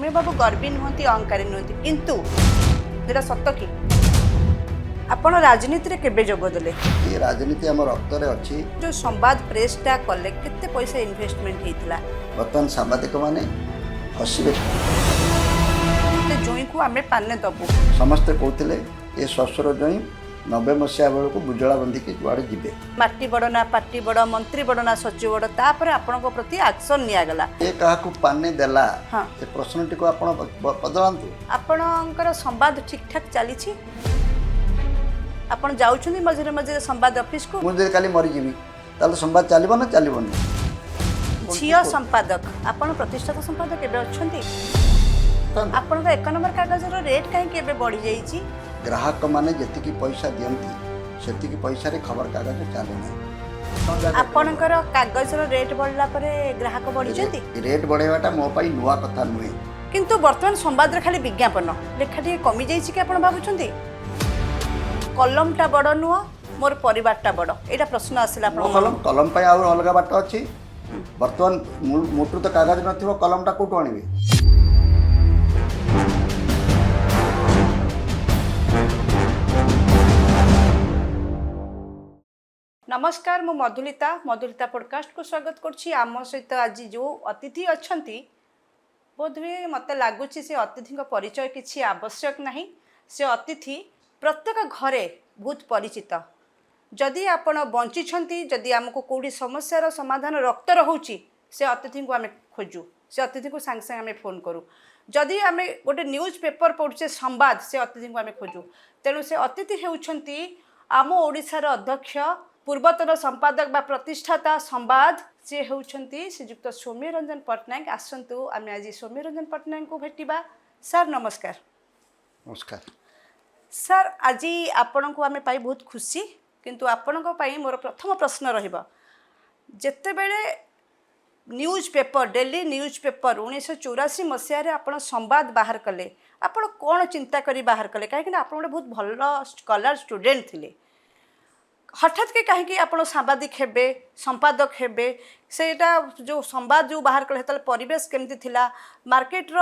ସୌମ୍ୟବାବୁ ଗର୍ବୀ ନୁହନ୍ତି, ଅହଙ୍କାରୀ ନୁହନ୍ତି, କିନ୍ତୁ ଏଇଟା ସତ କି? ଆପଣ ରାଜନୀତିରେ କେବେ ଯୋଗ ଦେଲେ? ଏ ରାଜନୀତି ଆମ ରକ୍ତରେ ଅଛି। ଯେଉଁ ସମ୍ବାଦ ପ୍ରେସଟା କଲେ, କେତେ ପଇସା ଇନଭେଷ୍ଟମେଣ୍ଟ ହେଇଥିଲା? ବର୍ତ୍ତମାନ ସାମ୍ବାଦିକମାନେ ହସିବେ। ଜୋଇଁକୁ ଆମେ ପାନେ ଦବୁ। ସମସ୍ତେ କହୁଥିଲେ ଏ ଶ୍ୱଶୁର ଜୋଇଁ 90 ମସିହା ବେଳକୁ ବୁଜୁଳା ବନ୍ଧିକି କୁଆଡ଼େ ଯିବେ। ମାଟି ବଡ଼ ନା ପାଟି ବଡ଼, ମନ୍ତ୍ରୀ ବଡ଼ ନା ସଚିବ ବଡ଼? ତାପରେ ଆପଣଙ୍କ ପ୍ରତି ଆକ୍ସନ୍ ନିଆଗଲା। ଏ କାହାକୁ ପାନେ ଦେଲା? ହଁ। ଏ ପ୍ରଶ୍ନଟିକୁ ଆପଣ ବଦଳାନ୍ତୁ। ଆପଣଙ୍କର ସମ୍ବାଦ ଠିକଠାକ୍ ଚାଲିଛି? ଆପଣ ଯାଉଛନ୍ତି ମଝିରେ ମଝିରେ ସମ୍ବାଦ ଅଫିସକୁ? ମୁଁ ଯଦି କାଲି ମରିଯିବି, ତାହେଲେ ସମ୍ବାଦ ଚାଲିବ ନା ଚାଲିବନି? ଝିଅ ସମ୍ପାଦକ, ଆପଣ ପ୍ରତିଷ୍ଠାତା ସମ୍ପାଦକ ଏବେ ଅଛନ୍ତି। ଆପଣଙ୍କ 1 ନମ୍ବର କାଗଜର ରେଟ୍ କାହିଁକି ଏବେ ବଢ଼ିଯାଇଛି? ଗ୍ରାହକମାନେ ଯେତିକି ପଇସା ଦିଅନ୍ତି, ସେତିକି ପଇସାରେ ଖବରକାଗଜ ଚାଲେ ନାହିଁ। ଆପଣଙ୍କର କାଗଜର ରେଟ୍ ବଢ଼ିଲା ପରେ ଗ୍ରାହକ ବଢ଼ିଛନ୍ତି? ରେଟ୍ ବଢ଼େଇବାଟା ମୋ ପାଇଁ ନୂଆ କଥା ନୁହେଁ। କିନ୍ତୁ ବର୍ତ୍ତମାନ ସମ୍ବାଦରେ ଖାଲି ବିଜ୍ଞାପନ ଲେଖା ଟିକେ କମିଯାଇଛି କି ଆପଣ ଭାବୁଛନ୍ତି? କଲମଟା ବଡ଼ ନୁହଁ, ମୋର ପରିବାରଟା ବଡ଼, ଏଇଟା ପ୍ରଶ୍ନ ଆସିଲା ମୋ ଆପଣ କଲମ, କଲମ ପାଇଁ ଆଉ ଅଲଗା ବାଟ ଅଛି। ବର୍ତ୍ତମାନ ମୋଟରୁ ତ କାଗଜ ନଥିବ, କଲମଟା କେଉଁଠୁ ଆଣିବେ? ନମସ୍କାର, ମୁଁ ମଧୁଲିତା, ମଧୁଲିତା ପଡ଼କାଷ୍ଟକୁ ସ୍ୱାଗତ କରୁଛି। ଆମ ସହିତ ଆଜି ଯେଉଁ ଅତିଥି ଅଛନ୍ତି, ବୋଧହୁଏ ମୋତେ ଲାଗୁଛି ସେ ଅତିଥିଙ୍କ ପରିଚୟ କିଛି ଆବଶ୍ୟକ ନାହିଁ। ସେ ଅତିଥି ପ୍ରତ୍ୟେକ ଘରେ ବହୁତ ପରିଚିତ। ଯଦି ଆପଣ ବଞ୍ଚିଛନ୍ତି, ଯଦି ଆମକୁ କେଉଁଠି ସମସ୍ୟାର ସମାଧାନ ରକ୍ତର ହେଉଛି, ସେ ଅତିଥିଙ୍କୁ ଆମେ ଖୋଜୁ, ସେ ଅତିଥିଙ୍କୁ ସାଙ୍ଗେ ସାଙ୍ଗେ ଆମେ ଫୋନ୍ କରୁ। ଯଦି ଆମେ ଗୋଟେ ନ୍ୟୁଜ୍ ପେପର୍ ପଢ଼ୁଛେ ସମ୍ବାଦ, ସେ ଅତିଥିଙ୍କୁ ଆମେ ଖୋଜୁ। ତେଣୁ ସେ ଅତିଥି ହେଉଛନ୍ତି ଆମ ଓଡ଼ିଶାର ଅଧ୍ୟକ୍ଷ, ପୂର୍ବତନ ସମ୍ପାଦକ ବା ପ୍ରତିଷ୍ଠାତା ସମ୍ବାଦ, ସିଏ ହେଉଛନ୍ତି ଶ୍ରୀଯୁକ୍ତ ସୌମ୍ୟ ରଞ୍ଜନ ପଟ୍ଟନାୟକ। ଆସନ୍ତୁ ଆମେ ଆଜି ସୌମ୍ୟ ରଞ୍ଜନ ପଟ୍ଟନାୟକଙ୍କୁ ଭେଟିବା। ସାର୍ ନମସ୍କାର। ନମସ୍କାର। ସାର୍, ଆଜି ଆପଣଙ୍କୁ ଆମେ ପାଇ ବହୁତ ଖୁସି, କିନ୍ତୁ ଆପଣଙ୍କ ପାଇଁ ମୋର ପ୍ରଥମ ପ୍ରଶ୍ନ ରହିବ, ଯେତେବେଳେ news paper, daily news paper 1984 ମସିହାରେ ଆପଣ ସମ୍ବାଦ ବାହାର କଲେ, ଆପଣ କ'ଣ ଚିନ୍ତା କରି ବାହାର କଲେ? କାହିଁକିନା ଆପଣ ଗୋଟେ ବହୁତ ଭଲ ସ୍କଲାର ଷ୍ଟୁଡେଣ୍ଟ ଥିଲେ। ହଠାତ୍ କି କାହିଁକି ଆପଣ ସାମ୍ବାଦିକ ହେବେ, ସମ୍ପାଦକ ହେବେ? ସେଇଟା ଯେଉଁ ସମ୍ବାଦ ଯେଉଁ ବାହାର କଲେ, ସେତେବେଳେ ପରିବେଶ କେମିତି ଥିଲା? ମାର୍କେଟର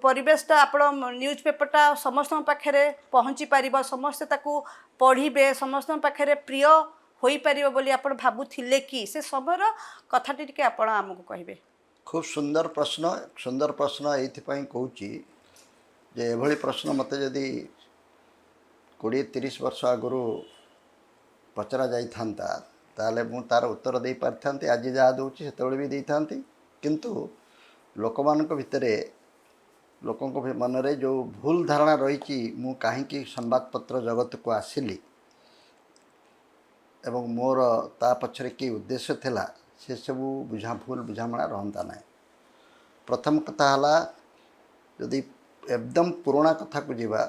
ପରିବେଶଟା, ଆପଣ ନ୍ୟୁଜ୍ ପେପରଟା ସମସ୍ତଙ୍କ ପାଖରେ ପହଞ୍ଚି ପାରିବ, ସମସ୍ତେ ତାକୁ ପଢ଼ିବେ, ସମସ୍ତଙ୍କ ପାଖରେ ପ୍ରିୟ ହୋଇପାରିବ ବୋଲି ଆପଣ ଭାବୁଥିଲେ କି? ସେ ସମୟର କଥାଟି ଟିକେ ଆପଣ ଆମକୁ କହିବେ। ଖୁବ୍ ସୁନ୍ଦର ପ୍ରଶ୍ନ। ସୁନ୍ଦର ପ୍ରଶ୍ନ ଏଇଥିପାଇଁ କହୁଛି ଯେ ଏଭଳି ପ୍ରଶ୍ନ ମୋତେ ଯଦି 20-30 ବର୍ଷ ଆଗରୁ ପଚରା ଯାଇଥାନ୍ତା, ତାହେଲେ ମୁଁ ତା'ର ଉତ୍ତର ଦେଇପାରିଥାନ୍ତି। ଆଜି ଯାହା ଦେଉଛି ସେତେବେଳେ ବି ଦେଇଥାନ୍ତି। କିନ୍ତୁ ଲୋକମାନଙ୍କ ଭିତରେ, ଲୋକଙ୍କ ମନରେ ଯେଉଁ ଭୁଲ ଧାରଣା ରହିଛି, ମୁଁ କାହିଁକି ସମ୍ବାଦପତ୍ର ଜଗତକୁ ଆସିଲି ଏବଂ ମୋର ତା ପଛରେ କି ଉଦ୍ଦେଶ୍ୟ ଥିଲା, ସେସବୁ ଭୁଲ ବୁଝାମଣା ରହନ୍ତା ନାହିଁ। ପ୍ରଥମ କଥା ହେଲା, ଯଦି ଏକଦମ ପୁରୁଣା କଥାକୁ ଯିବା,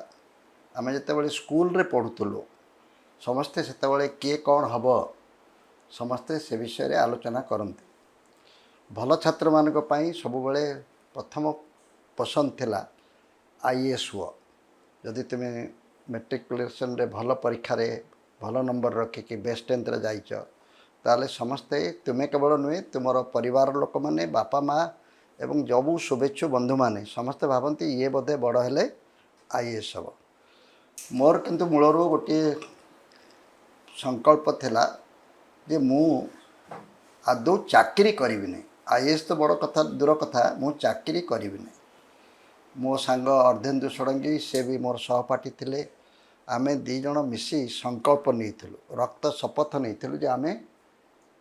ଆମେ ଯେତେବେଳେ ସ୍କୁଲରେ ପଢ଼ୁଥିଲୁ ସମସ୍ତେ, ସେତେବେଳେ କିଏ କ'ଣ ହେବ ସମସ୍ତେ ସେ ବିଷୟରେ ଆଲୋଚନା କରନ୍ତି। ଭଲ ଛାତ୍ରମାନଙ୍କ ପାଇଁ ସବୁବେଳେ ପ୍ରଥମ ପସନ୍ଦ ଥିଲା ଆଇଏଏସ୍ ହୁଅ। ଯଦି ତୁମେ ମେଟ୍ରିକୁଲେସନରେ ଭଲ ପରୀକ୍ଷାରେ ଭଲ ନମ୍ବର ରଖିକି ବେଷ୍ଟ ଟେନ୍ଥରେ ଯାଇଛ, ତାହେଲେ ସମସ୍ତେ, ତୁମେ କେବଳ ନୁହେଁ, ତୁମର ପରିବାର ଲୋକମାନେ, ବାପା ମା ଏବଂ ଯେଉଁ ଶୁଭେଚ୍ଛୁ ବନ୍ଧୁମାନେ ସମସ୍ତେ ଭାବନ୍ତି ଇଏ ବୋଧେ ବଡ଼ ହେଲେ ଆଇଏଏସ୍ ହେବ। ମୋର କିନ୍ତୁ ମୂଳରୁ ଗୋଟିଏ ସଂକଳ୍ପ ଥିଲା ଯେ ମୁଁ ଆଦୌ ଚାକିରି କରିବି ନାହିଁ। ଆଇଏଏସ୍ ତ ବଡ଼ କଥା, ଦୂର କଥା, ମୁଁ ଚାକିରି କରିବି ନାହିଁ। ମୋ ସାଙ୍ଗ ଅର୍ଦ୍ଧେନ୍ଦୁ ଷଡ଼ଙ୍ଗୀ, ସେ ବି ମୋର ସହପାଠୀ ଥିଲେ। ଆମେ 2 ଜଣ ମିଶି ସଂକଳ୍ପ ନେଇଥିଲୁ, ରକ୍ତ ଶପଥ ନେଇଥିଲୁ ଯେ ଆମେ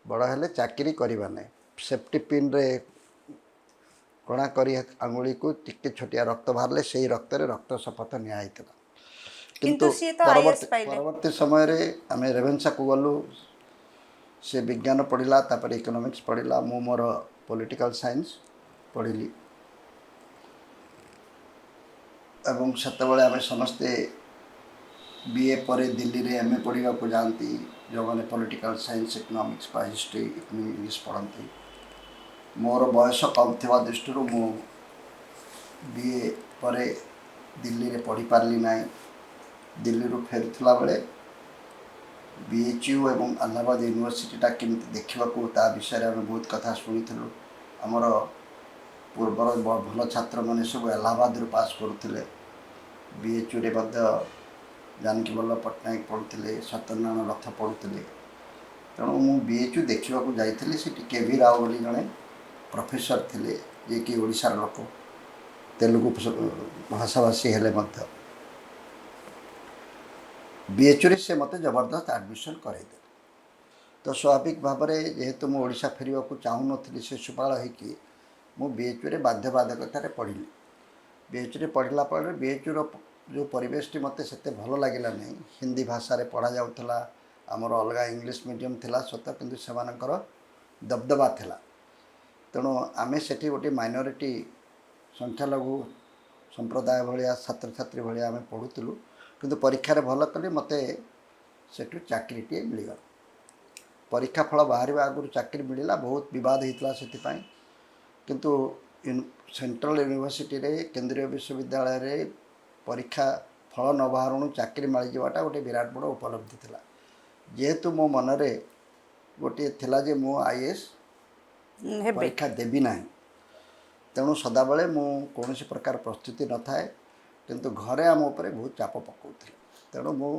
ବଡ଼ ହେଲେ ଚାକିରି କରିବା ନାହିଁ। ସେଫ୍ଟି ପିନ୍ରେ କଣା କରି ଆଙ୍ଗୁଳିକୁ ଟିକେ ଛୋଟିଆ ରକ୍ତ ବାହାରିଲେ ସେଇ ରକ୍ତରେ ରକ୍ତ ଶପଥ ନିଆ ହେଇଥିଲା। କିନ୍ତୁ କିନ୍ତୁ ସିଏ ତ ଆଇଏଏସ୍ ପାଇଲେ। ପରବର୍ତ୍ତୀ ସମୟରେ ଆମେ ରେଭେନ୍ସାକୁ ଗଲୁ। ସେ ବିଜ୍ଞାନ ପଢ଼ିଲା, ତାପରେ ଇକୋନୋମିକ୍ସ ପଢ଼ିଲା, ମୁଁ ମୋର ପଲିଟିକାଲ ସାଇନ୍ସ ପଢ଼ିଲି। ଏବଂ ସେତେବେଳେ ଆମେ ସମସ୍ତେ ବି ଏ ପରେ ଦିଲ୍ଲୀରେ ଏମ୍ ଏ ପଢ଼ିବାକୁ ଯାଆନ୍ତି, ଯେଉଁମାନେ ପଲିଟିକାଲ ସାଇନ୍ସ, ଇକୋନୋମିକ୍ସ ବା ହିଷ୍ଟ୍ରି, ଇଂଲିଶ ପଢ଼ନ୍ତି। ମୋର ବୟସ କମ୍ ଥିବା ଦୃଷ୍ଟିରୁ ମୁଁ ବି ଏ ପରେ ଦିଲ୍ଲୀରେ ପଢ଼ିପାରିଲି ନାହିଁ। ଦିଲ୍ଲୀରୁ ଫେରୁଥିଲା ବେଳେ ବି ଏଚ୍ ୟୁ ଏବଂ ଆହ୍ଲାବାଦ ୟୁନିଭର୍ସିଟିଟା କେମିତି ଦେଖିବାକୁ, ତା ବିଷୟରେ ଆମେ ବହୁତ କଥା ଶୁଣିଥିଲୁ। ଆମର ପୂର୍ବର ଭଲ ଛାତ୍ରମାନେ ସବୁ ଆହ୍ଲାବାଦରୁ ପାସ୍ କରୁଥିଲେ। ବିଏଚ୍ୟୁରେ ମଧ୍ୟ ଜାନକୀ ବଲ୍ଲଭ ପଟ୍ଟନାୟକ ପଢ଼ୁଥିଲେ, ସତ୍ୟନାରାୟଣ ରଥ ପଢ଼ୁଥିଲେ। ତେଣୁ ମୁଁ ବିଏଚ୍ୟୁ ଦେଖିବାକୁ ଯାଇଥିଲି। ସେଠି କେ ଭି ରାଓ ବୋଲି ଜଣେ ପ୍ରଫେସର ଥିଲେ, ଯିଏକି ଓଡ଼ିଶାର ଲୋକ, ତେଲୁଗୁ ଭାଷାଭାଷୀ ହେଲେ ମଧ୍ୟ ବିଏଚ୍ୟୁରେ ସେ ମୋତେ ଜବରଦସ୍ତ ଆଡ଼ମିସନ୍ କରାଇଦେଲେ। ତ ସ୍ୱାଭାବିକ ଭାବରେ ଯେହେତୁ ମୁଁ ଓଡ଼ିଶା ଫେରିବାକୁ ଚାହୁଁନଥିଲି ଶିଶୁପାଳ ହେଇକି, ମୁଁ ବିଏଚ୍ୟୁରେ ବାଧ୍ୟବାଧକତାରେ ପଢ଼ିଲି। ବିଏଚ୍ୟୁରେ ପଢ଼ିଲା ପରେ ବିଏଚ୍ୟୁର ଯେଉଁ ପରିବେଶଟି ମୋତେ ସେତେ ଭଲ ଲାଗିଲା ନାହିଁ। ହିନ୍ଦୀ ଭାଷାରେ ପଢ଼ାଯାଉଥିଲା, ଆମର ଅଲଗା ଇଂଲିଶ ମିଡ଼ିୟମ୍ ଥିଲା ସତ, କିନ୍ତୁ ସେମାନଙ୍କର ଦବଦବା ଥିଲା। ତେଣୁ ଆମେ ସେଠି ଗୋଟିଏ ମାଇନରିଟି, ସଂଖ୍ୟାଲଘୁ ସମ୍ପ୍ରଦାୟ ଭଳିଆ ଛାତ୍ରଛାତ୍ରୀ ଭଳିଆ ଆମେ ପଢ଼ୁଥିଲୁ। କିନ୍ତୁ ପରୀକ୍ଷାରେ ଭଲ କଲି, ମୋତେ ସେଠୁ ଚାକିରିଟିଏ ମିଳିଗଲା। ପରୀକ୍ଷା ଫଳ ବାହାରିବା ଆଗରୁ ଚାକିରି ମିଳିଲା। ବହୁତ ବିବାଦ ହେଇଥିଲା ସେଥିପାଇଁ। କିନ୍ତୁ ସେଣ୍ଟ୍ରାଲ ୟୁନିଭର୍ସିଟିରେ, କେନ୍ଦ୍ରୀୟ ବିଶ୍ୱବିଦ୍ୟାଳୟରେ ପରୀକ୍ଷା ଫଳ ନ ବାହାରୁଣୁ ଚାକିରି ମିଳିଯିବାଟା ଗୋଟେ ବିରାଟ ବଡ଼ ଉପଲବ୍ଧି ଥିଲା। ଯେହେତୁ ମୋ ମନରେ ଗୋଟିଏ ଥିଲା ଯେ ମୁଁ ଆଇଏଏସ୍ ହେବେ, ପରୀକ୍ଷା ଦେବି ନାହିଁ, ତେଣୁ ସଦାବେଳେ ମୁଁ କୌଣସି ପ୍ରକାର ପ୍ରସ୍ତୁତି ନଥାଏ। କିନ୍ତୁ ଘରେ ଆମ ଉପରେ ବହୁତ ଚାପ ପକାଉଥିଲେ। ତେଣୁ ମୁଁ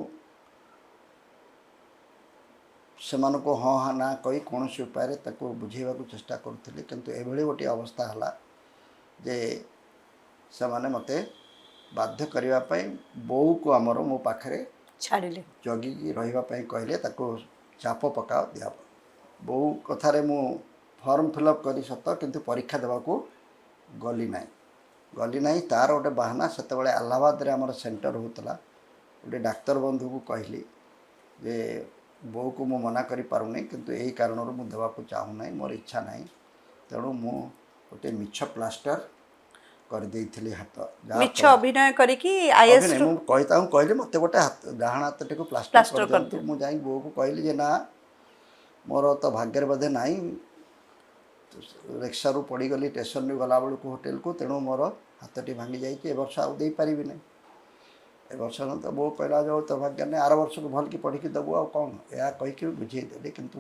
ସେମାନଙ୍କୁ ହଁ ହଁ ନା କହି କୌଣସି ଉପାୟରେ ତାକୁ ବୁଝେଇବାକୁ ଚେଷ୍ଟା କରୁଥିଲି। କିନ୍ତୁ ଏଭଳି ଗୋଟିଏ ଅବସ୍ଥା ହେଲା ଯେ ସେମାନେ ମୋତେ ବାଧ୍ୟ କରିବା ପାଇଁ ବୋଉକୁ ଆମର ମୋ ପାଖରେ ଛାଡ଼ିଲେ, ଜଗିକି ରହିବା ପାଇଁ କହିଲେ, ତାକୁ ଚାପ ପକାଅ ଦିଆବ। ବୋଉ କଥାରେ ମୁଁ ଫର୍ମ ଫିଲ୍ଅପ୍ କରି ସତ, କିନ୍ତୁ ପରୀକ୍ଷା ଦେବାକୁ ଗଲି ନାହିଁ। ଗଲି ନାହିଁ ତା'ର ଗୋଟେ ବାହାନା, ସେତେବେଳେ ଆହ୍ଲାବାଦରେ ଆମର ସେଣ୍ଟର ହେଉଥିଲା। ଗୋଟେ ଡାକ୍ତର ବନ୍ଧୁକୁ କହିଲି ଯେ ବୋଉକୁ ମୁଁ ମନା କରିପାରୁନି, କିନ୍ତୁ ଏଇ କାରଣରୁ ମୁଁ ଦେବାକୁ ଚାହୁଁନାହିଁ, ମୋର ଇଚ୍ଛା ନାହିଁ। ତେଣୁ ମୁଁ ଗୋଟେ ମିଛ ପ୍ଲାଷ୍ଟର କରିଦେଇଥିଲି ହାତ, ଯାହା ମିଛ ଅଭିନୟ କରିକି ଆଇଏଏସ୍ ଅଭିନୟ। ମୁଁ କହି ତାଙ୍କୁ କହିଲି ମୋତେ ଗୋଟେ ହାତ, ଡାହାଣ ହାତଟିକୁ ପ୍ଲାଷ୍ଟର ପ୍ଲାଷ୍ଟର କରିଦିଅନ୍ତୁ। ମୁଁ ଯାଇ ବୋଉକୁ କହିଲି ଯେ ନା, ମୋର ତ ଭାଗ୍ୟରେ ବୋଧେ ନାହିଁ, ରିକ୍ସାରୁ ପଡ଼ିଗଲି ଷ୍ଟେସନରୁ ଗଲାବେଳକୁ ହୋଟେଲକୁ, ତେଣୁ ମୋର ହାତଟି ଭାଙ୍ଗି ଯାଇଛି, ଏ ବର୍ଷ ଆଉ ଦେଇପାରିବି ନାହିଁ। ଏ ବର୍ଷ ତ ବୋଉ କହିଲା ଯୋଉ ତୋ ଭାଗ୍ୟ ନାହିଁ, ଆର ବର୍ଷକୁ ଭଲକି ପଢ଼ିକି ଦେବୁ ଆଉ କ'ଣ, ଏହା କହିକି ବୁଝେଇଦେଲି। କିନ୍ତୁ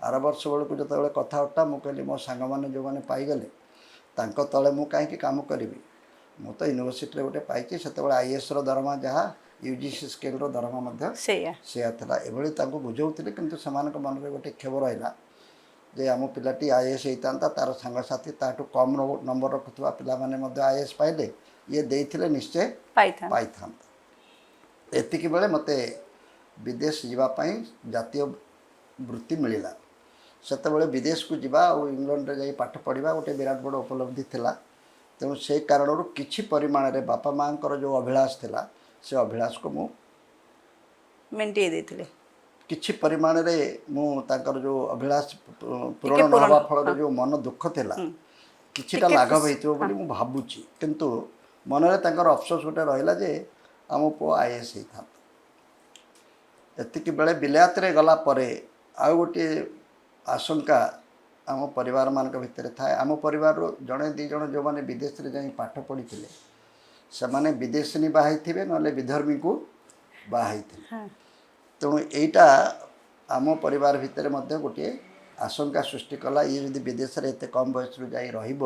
ଆର ବର୍ଷ ବେଳକୁ ଯେତେବେଳେ କଥା ଉଠା, ମୁଁ କହିଲି ମୋ ସାଙ୍ଗମାନେ ଯେଉଁମାନେ ପାଇଗଲେ ତାଙ୍କ ତଳେ ମୁଁ କାହିଁକି କାମ କରିବି, ମୁଁ ତ ୟୁନିଭର୍ସିଟିରେ ଗୋଟେ ପାଇଛି। ସେତେବେଳେ ଆଇଏଏସ୍ର ଦରମା ଯାହା, ୟୁଜିସି ସ୍କେଲ୍ର ଦରମା ମଧ୍ୟ ସେଇଆ ସେୟା ଥିଲା। ଏଭଳି ତାଙ୍କୁ ବୁଝାଉଥିଲି, କିନ୍ତୁ ସେମାନଙ୍କ ମନରେ ଗୋଟେ କ୍ଷୋଭ ରହିଲା ଯେ ଆମ ପିଲାଟି ଆଇଏଏସ୍ ହେଇଥାନ୍ତା, ତା'ର ସାଙ୍ଗସାଥି ତାଠୁ କମ୍ ନମ୍ବର ରଖୁଥିବା ପିଲାମାନେ ମଧ୍ୟ ଆଇଏଏସ୍ ପାଇଲେ, ଇଏ ଦେଇଥିଲେ ନିଶ୍ଚୟ ପାଇଥାନ୍ତା। ପାଇଥାନ୍ତା। ଏତିକି ବେଳେ ମୋତେ ବିଦେଶ ଯିବା ପାଇଁ ଜାତୀୟ ବୃତ୍ତି ମିଳିଲା। ସେତେବେଳେ ବିଦେଶକୁ ଯିବା ଆଉ ଇଂଲଣ୍ଡରେ ଯାଇ ପାଠ ପଢ଼ିବା ଗୋଟେ ବିରାଟ ବଡ଼ ଉପଲବ୍ଧି ଥିଲା। ତେଣୁ ସେ କାରଣରୁ କିଛି ପରିମାଣରେ ବାପା ମାଆଙ୍କର ଯେଉଁ ଅଭିଳାଷ ଥିଲା, ସେ ଅଭିଳାଷକୁ ମୁଁ ମେଣ୍ଟେଇ ଦେଇଥିଲେ। କିଛି ପରିମାଣରେ ମୁଁ ତାଙ୍କର ଯେଉଁ ଅଭିଳାଷ ପୂରଣ ଟିକେ ନ ପୂରଣ, ହେବା ଫଳରେ ଯେଉଁ ମନ ଦୁଃଖ ଥିଲା, କିଛିଟା ଟିକେ ଲାଘବ ଖୁସି, ହେଇଥିବ ବୋଲି ମୁଁ ଭାବୁଛି। କିନ୍ତୁ ମନରେ ତାଙ୍କର ଅଫସୋସ ଗୋଟେ ରହିଲା ଯେ ଆମ ପୁଅ ଆଇଏଏସ୍ ହେଇଥାନ୍ତା। ଏତିକି ବେଳେ ବିଲାତରେ ଗଲା ପରେ ଆଉ ଗୋଟିଏ ଆଶଙ୍କା ଆମ ପରିବାରମାନଙ୍କ ଭିତରେ ଥାଏ। ଆମ ପରିବାରରୁ ଜଣେ ଦୁଇ ଜଣ ଯେଉଁମାନେ ବିଦେଶରେ ଯାଇ ପାଠ ପଢ଼ିଥିଲେ, ସେମାନେ ବିଦେଶିନୀ ବାହା ହେଇଥିବେ, ନହେଲେ ବିଧର୍ମୀଙ୍କୁ ବାହା ହେଇଥିବେ। ତେଣୁ ଏଇଟା ଆମ ପରିବାର ଭିତରେ ମଧ୍ୟ ଗୋଟିଏ ଆଶଙ୍କା ସୃଷ୍ଟି କଲା, ଇଏ ଯଦି ବିଦେଶରେ ଏତେ କମ୍ ବୟସରୁ ଯାଇ ରହିବ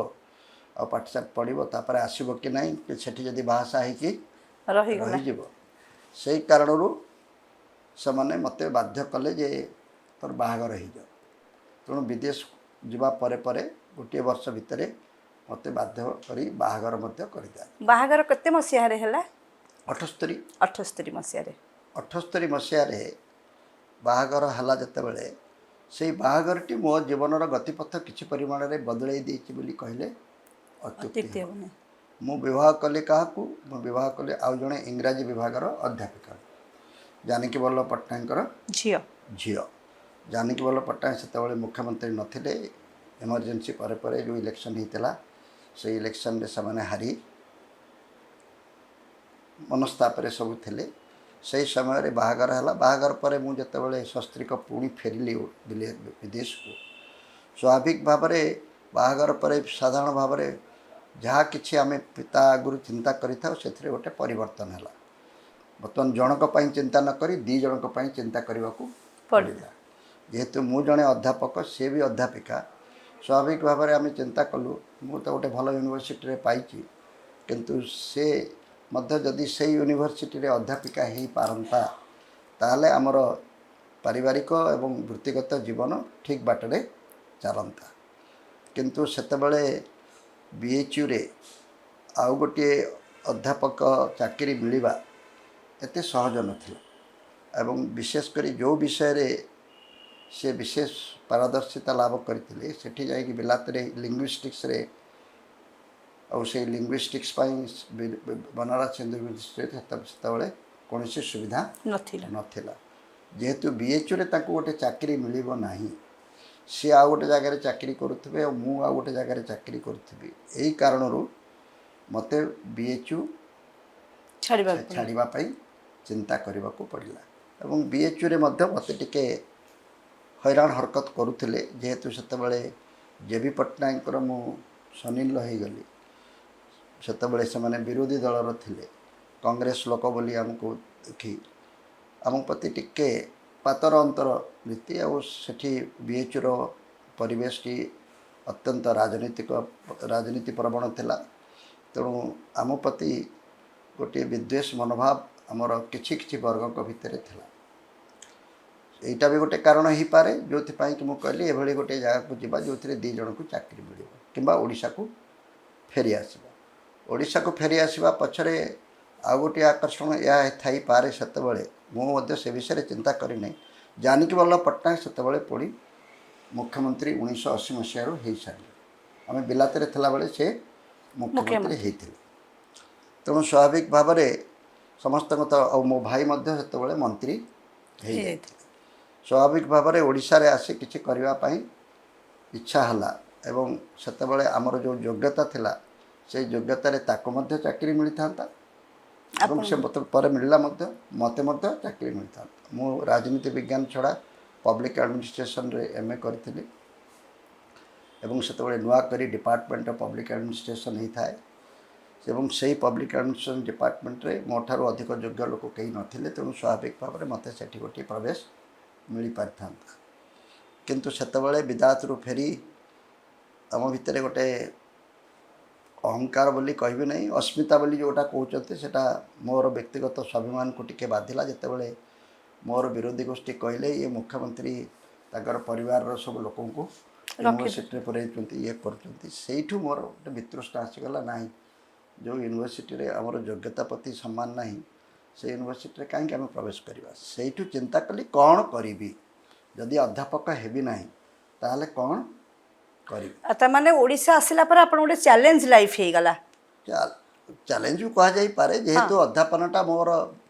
ଆଉ ପାଠଶାଠ ପଢ଼ିବ, ତାପରେ ଆସିବ କି ନାହିଁ, କି ସେଠି ଯଦି ବାହାସାହା ହେଇକି ରହିଗଲା, ରହିଯିବ। ସେଇ କାରଣରୁ ସେମାନେ ମୋତେ ବାଧ୍ୟ କଲେ ଯେ ତୋର ବାହାଘର ହେଇଯାଉ। ତେଣୁ ବିଦେଶ ଯିବା ପରେ ପରେ ଗୋଟିଏ ବର୍ଷ ଭିତରେ ମୋତେ ବାଧ୍ୟ କରି ବାହାଘର ମଧ୍ୟ କରିଦିଆ। ବାହାଘର କେତେ ମସିହାରେ ହେଲା? 78। 78 ମସିହାରେ। 78 ମସିହାରେ ବାହାଘର ହେଲା। ଯେତେବେଳେ ସେଇ ବାହାଘରଟି ମୋ ଜୀବନର ଗତିପଥ କିଛି ପରିମାଣରେ ବଦଳେଇ ଦେଇଛି ବୋଲି କହିଲେ ଅତ୍ୟୁକ୍ତି ଅତ୍ୟୁକ୍ତି ହେବନି। ମୁଁ ବିବାହ କଲି କାହାକୁ? ମୁଁ ବିବାହ କଲି ଆଉ ଜଣେ ଇଂରାଜୀ ବିଭାଗର ଅଧ୍ୟାପିକା, ଜାନକୀ ବଲ୍ଲଭ ପଟ୍ଟନାୟକଙ୍କର ଝିଅ। ଝିଅ। ଜାନକୀ ବଲ୍ଲଭ ପଟ୍ଟନାୟକ ସେତେବେଳେ ମୁଖ୍ୟମନ୍ତ୍ରୀ ନଥିଲେ। ଏମର୍ଜେନ୍ସି ପରେ ପରେ ଯେଉଁ ଇଲେକ୍ସନ୍ ହେଇଥିଲା, ସେଇ ଇଲେକ୍ସନ୍ରେ ସେମାନେ ହାରି ମନସ୍ତାପରେ ସବୁ ଥିଲେ। ସେଇ ସମୟରେ ବାହାଘର ହେଲା। ବାହାଘର ପରେ ମୁଁ ଯେତେବେଳେ ସସ୍ତ୍ରୀକ ପୁଣି ଫେରିଲି ବିଦେଶକୁ, ସ୍ୱାଭାବିକ ଭାବରେ ବାହାଘର ପରେ ସାଧାରଣ ଭାବରେ ଯାହା କିଛି ଆମେ ପିତା ଆଗରୁ ଚିନ୍ତା କରିଥାଉ, ସେଥିରେ ଗୋଟେ ପରିବର୍ତ୍ତନ ହେଲା। ବର୍ତ୍ତମାନ ଜଣଙ୍କ ପାଇଁ ଚିନ୍ତା ନ କରି ଦୁଇ ଜଣଙ୍କ ପାଇଁ ଚିନ୍ତା କରିବାକୁ ପଡ଼ିଲା। ପଡ଼ିଲା। ଯେହେତୁ ମୁଁ ଜଣେ ଅଧ୍ୟାପକ, ସେ ବି ଅଧ୍ୟାପିକା, ସ୍ୱାଭାବିକ ଭାବରେ ଆମେ ଚିନ୍ତା କଲୁ, ମୁଁ ତ ଗୋଟେ ଭଲ ୟୁନିଭର୍ସିଟିରେ ପାଇଛି, କିନ୍ତୁ ସେ ମଧ୍ୟ ଯଦି ସେଇ ୟୁନିଭର୍ସିଟିରେ ଅଧ୍ୟାପିକା ହେଇପାରନ୍ତା ତାହେଲେ ଆମର ପାରିବାରିକ ଏବଂ ବୃତ୍ତିଗତ ଜୀବନ ଠିକ୍ ବାଟରେ ଚାଲନ୍ତା। କିନ୍ତୁ ସେତେବେଳେ ବିଏଚ୍ୟୁରେ ଆଉ ଗୋଟିଏ ଅଧ୍ୟାପକ ଚାକିରି ମିଳିବା ଏତେ ସହଜ ନଥିଲା ଏବଂ ବିଶେଷ କରି ଯେଉଁ ବିଷୟରେ ସେ ବିଶେଷ ପାରଦର୍ଶିତା ଲାଭ କରିଥିଲେ ସେଠି ଯାଇକି ବିଲାତରେ ଲିଙ୍ଗୁଇଷ୍ଟିକ୍ସରେ, ଆଉ ସେଇ ଲିଙ୍ଗୁଇଷ୍ଟିକ୍ସ ପାଇଁ ବନାରସ ହିନ୍ଦୁ ୟୁନିଭର୍ସିଟିରେ ସେତେବେଳେ କୌଣସି ସୁବିଧା ନଥିଲା ନଥିଲା। ଯେହେତୁ ବିଏଚ୍ୟୁରେ ତାଙ୍କୁ ଗୋଟେ ଚାକିରି ମିଳିବ ନାହିଁ, ସିଏ ଆଉ ଗୋଟେ ଜାଗାରେ ଚାକିରି କରୁଥିବେ ଆଉ ମୁଁ ଆଉ ଗୋଟେ ଜାଗାରେ ଚାକିରି କରୁଥିବି, ଏଇ କାରଣରୁ ମୋତେ ବିଏଚ୍ୟୁ ଛାଡ଼ିବାକୁ ପଡ଼ିଲା। ଛାଡ଼ିବା ପାଇଁ ଚିନ୍ତା କରିବାକୁ ପଡ଼ିଲା। ଏବଂ ବିଏଚ୍ୟୁରେ ମଧ୍ୟ ମୋତେ ଟିକେ ହଇରାଣ ହରକତ କରୁଥିଲେ, ଯେହେତୁ ସେତେବେଳେ ଜେ ବି ପଟ୍ଟନାୟକଙ୍କର ମୁଁ ସନିଲ ହେଇଗଲି। ସେତେବେଳେ ସେମାନେ ବିରୋଧୀ ଦଳର ଥିଲେ, କଂଗ୍ରେସ ଲୋକ ବୋଲି ଆମକୁ ଦେଖି ଆମ ପ୍ରତି ଟିକେ ପାତର ଅନ୍ତର ନୀତି। ଆଉ ସେଠି ବିଏଚ୍ୟୁର ପରିବେଶଟି ଅତ୍ୟନ୍ତ ରାଜନୀତି ପ୍ରବଣ ଥିଲା। ତେଣୁ ଆମ ପ୍ରତି ଗୋଟିଏ ବିଦ୍ୱେଷ ମନୋଭାବ ଆମର କିଛି କିଛି ବର୍ଗଙ୍କ ଭିତରେ ଥିଲା। ଏଇଟା ବି ଗୋଟେ କାରଣ ହେଇପାରେ ଯେଉଁଥିପାଇଁ କି ମୁଁ କହିଲି ଏଭଳି ଗୋଟିଏ ଜାଗାକୁ ଯିବା ଯେଉଁଥିରେ ଦୁଇ ଜଣଙ୍କୁ ଚାକିରି ମିଳିବ, କିମ୍ବା ଓଡ଼ିଶାକୁ ଫେରି ଆସିବା। ଓଡ଼ିଶାକୁ ଫେରି ଆସିବା ପଛରେ ଆଉ ଗୋଟିଏ ଆକର୍ଷଣ ଏହା ଥାଇପାରେ। ସେତେବେଳେ ମୁଁ ମଧ୍ୟ ସେ ବିଷୟରେ ଚିନ୍ତା କରିନାହିଁ। ଜାନକୀ ବଲ୍ଲଭ ପଟ୍ଟନାୟକ ସେତେବେଳେ ପୁଣି ମୁଖ୍ୟମନ୍ତ୍ରୀ 1980 ମସିହାରୁ ହେଇସାରିଲେ। ଆମେ ବିଲାତରେ ଥିଲାବେଳେ ସେ ମୁଖ୍ୟମନ୍ତ୍ରୀ ହେଇଥିଲେ। ତେଣୁ ସ୍ୱାଭାବିକ ଭାବରେ ସମସ୍ତଙ୍କ ତ, ଆଉ ମୋ ଭାଇ ମଧ୍ୟ ସେତେବେଳେ ମନ୍ତ୍ରୀ ହେଇଯାଇଥିଲେ। ସ୍ୱାଭାବିକ ଭାବରେ ଓଡ଼ିଶାରେ ଆସି କିଛି କରିବା ପାଇଁ ଇଚ୍ଛା ହେଲା ଏବଂ ସେତେବେଳେ ଆମର ଯେଉଁ ଯୋଗ୍ୟତା ଥିଲା ସେଇ ଯୋଗ୍ୟତାରେ ତାକୁ ମଧ୍ୟ ଚାକିରି ମିଳିଥାନ୍ତା ଏବଂ ସେ ମୋତେ ପରେ ମିଳିଲା ମଧ୍ୟ, ମୋତେ ମଧ୍ୟ ଚାକିରି ମିଳିଥାନ୍ତା। ମୁଁ ରାଜନୀତି ବିଜ୍ଞାନ ଛଡ଼ା ପବ୍ଲିକ୍ ଆଡ଼ମିନିଷ୍ଟ୍ରେସନରେ ଏମ୍ ଏ କରିଥିଲି ଏବଂ ସେତେବେଳେ ନୂଆ କରି ଡିପାର୍ଟମେଣ୍ଟ ଅଫ୍ ପବ୍ଲିକ୍ ଆଡ଼ମିନିଷ୍ଟ୍ରେସନ୍ ହେଇଥାଏ ଏବଂ ସେଇ ପବ୍ଲିକ୍ ଆଡ଼ମିନିଷ୍ଟ୍ରେସନ୍ ଡିପାର୍ଟମେଣ୍ଟରେ ମୋ ଠାରୁ ଅଧିକ ଯୋଗ୍ୟ ଲୋକ କେହି ନଥିଲେ। ତେଣୁ ସ୍ୱାଭାବିକ ଭାବରେ ମୋତେ ସେଠି ଗୋଟିଏ ପ୍ରବେଶ ମିଳିପାରିଥାନ୍ତା। କିନ୍ତୁ ସେତେବେଳେ ବିଦାତରୁ ଫେରି ଆମ ଭିତରେ ଗୋଟେ ଅହଙ୍କାର ବୋଲି କହିବି ନାହିଁ, ଅସ୍ମିତା ବୋଲି ଯେଉଁଟା କହୁଛନ୍ତି ସେଇଟା ମୋର ବ୍ୟକ୍ତିଗତ ସ୍ୱାଭିମାନକୁ ଟିକେ ବାଧିଲା। ଯେତେବେଳେ ମୋର ବିରୋଧୀ ଗୋଷ୍ଠୀ କହିଲେ ଇଏ ମୁଖ୍ୟମନ୍ତ୍ରୀ ତାଙ୍କର ପରିବାରର ସବୁ ଲୋକଙ୍କୁ ୟୁନିଭର୍ସିଟିରେ ପୁରାଇଛନ୍ତି, ଇଏ କରୁଛନ୍ତି, ସେଇଠୁ ମୋର ଗୋଟେ ବିତୃଷ୍ଣା ଆସିଗଲା। ନାହିଁ, ଯେଉଁ ୟୁନିଭର୍ସିଟିରେ ଆମର ଯୋଗ୍ୟତା ପ୍ରତି ସମ୍ମାନ ନାହିଁ ସେ ୟୁନିଭର୍ସିଟିରେ କାହିଁକି ଆମେ ପ୍ରବେଶ କରିବା। ସେଇଠୁ ଚିନ୍ତା କଲି କ'ଣ କରିବି, ଯଦି ଅଧ୍ୟାପକ ହେବି ନାହିଁ ତାହେଲେ କ'ଣ କରିବି। ଆଉ ତାମାନେ ଓଡ଼ିଶା ଆସିଲା ପରେ ଆପଣ ଗୋଟେ ଚ୍ୟାଲେଞ୍ଜ ଲାଇଫ୍ ହେଇଗଲା। ଚ୍ୟାଲେଞ୍ଜ ବି କୁହାଯାଇପାରେ, ଯେହେତୁ ଅଧ୍ୟାପନଟା ମୋର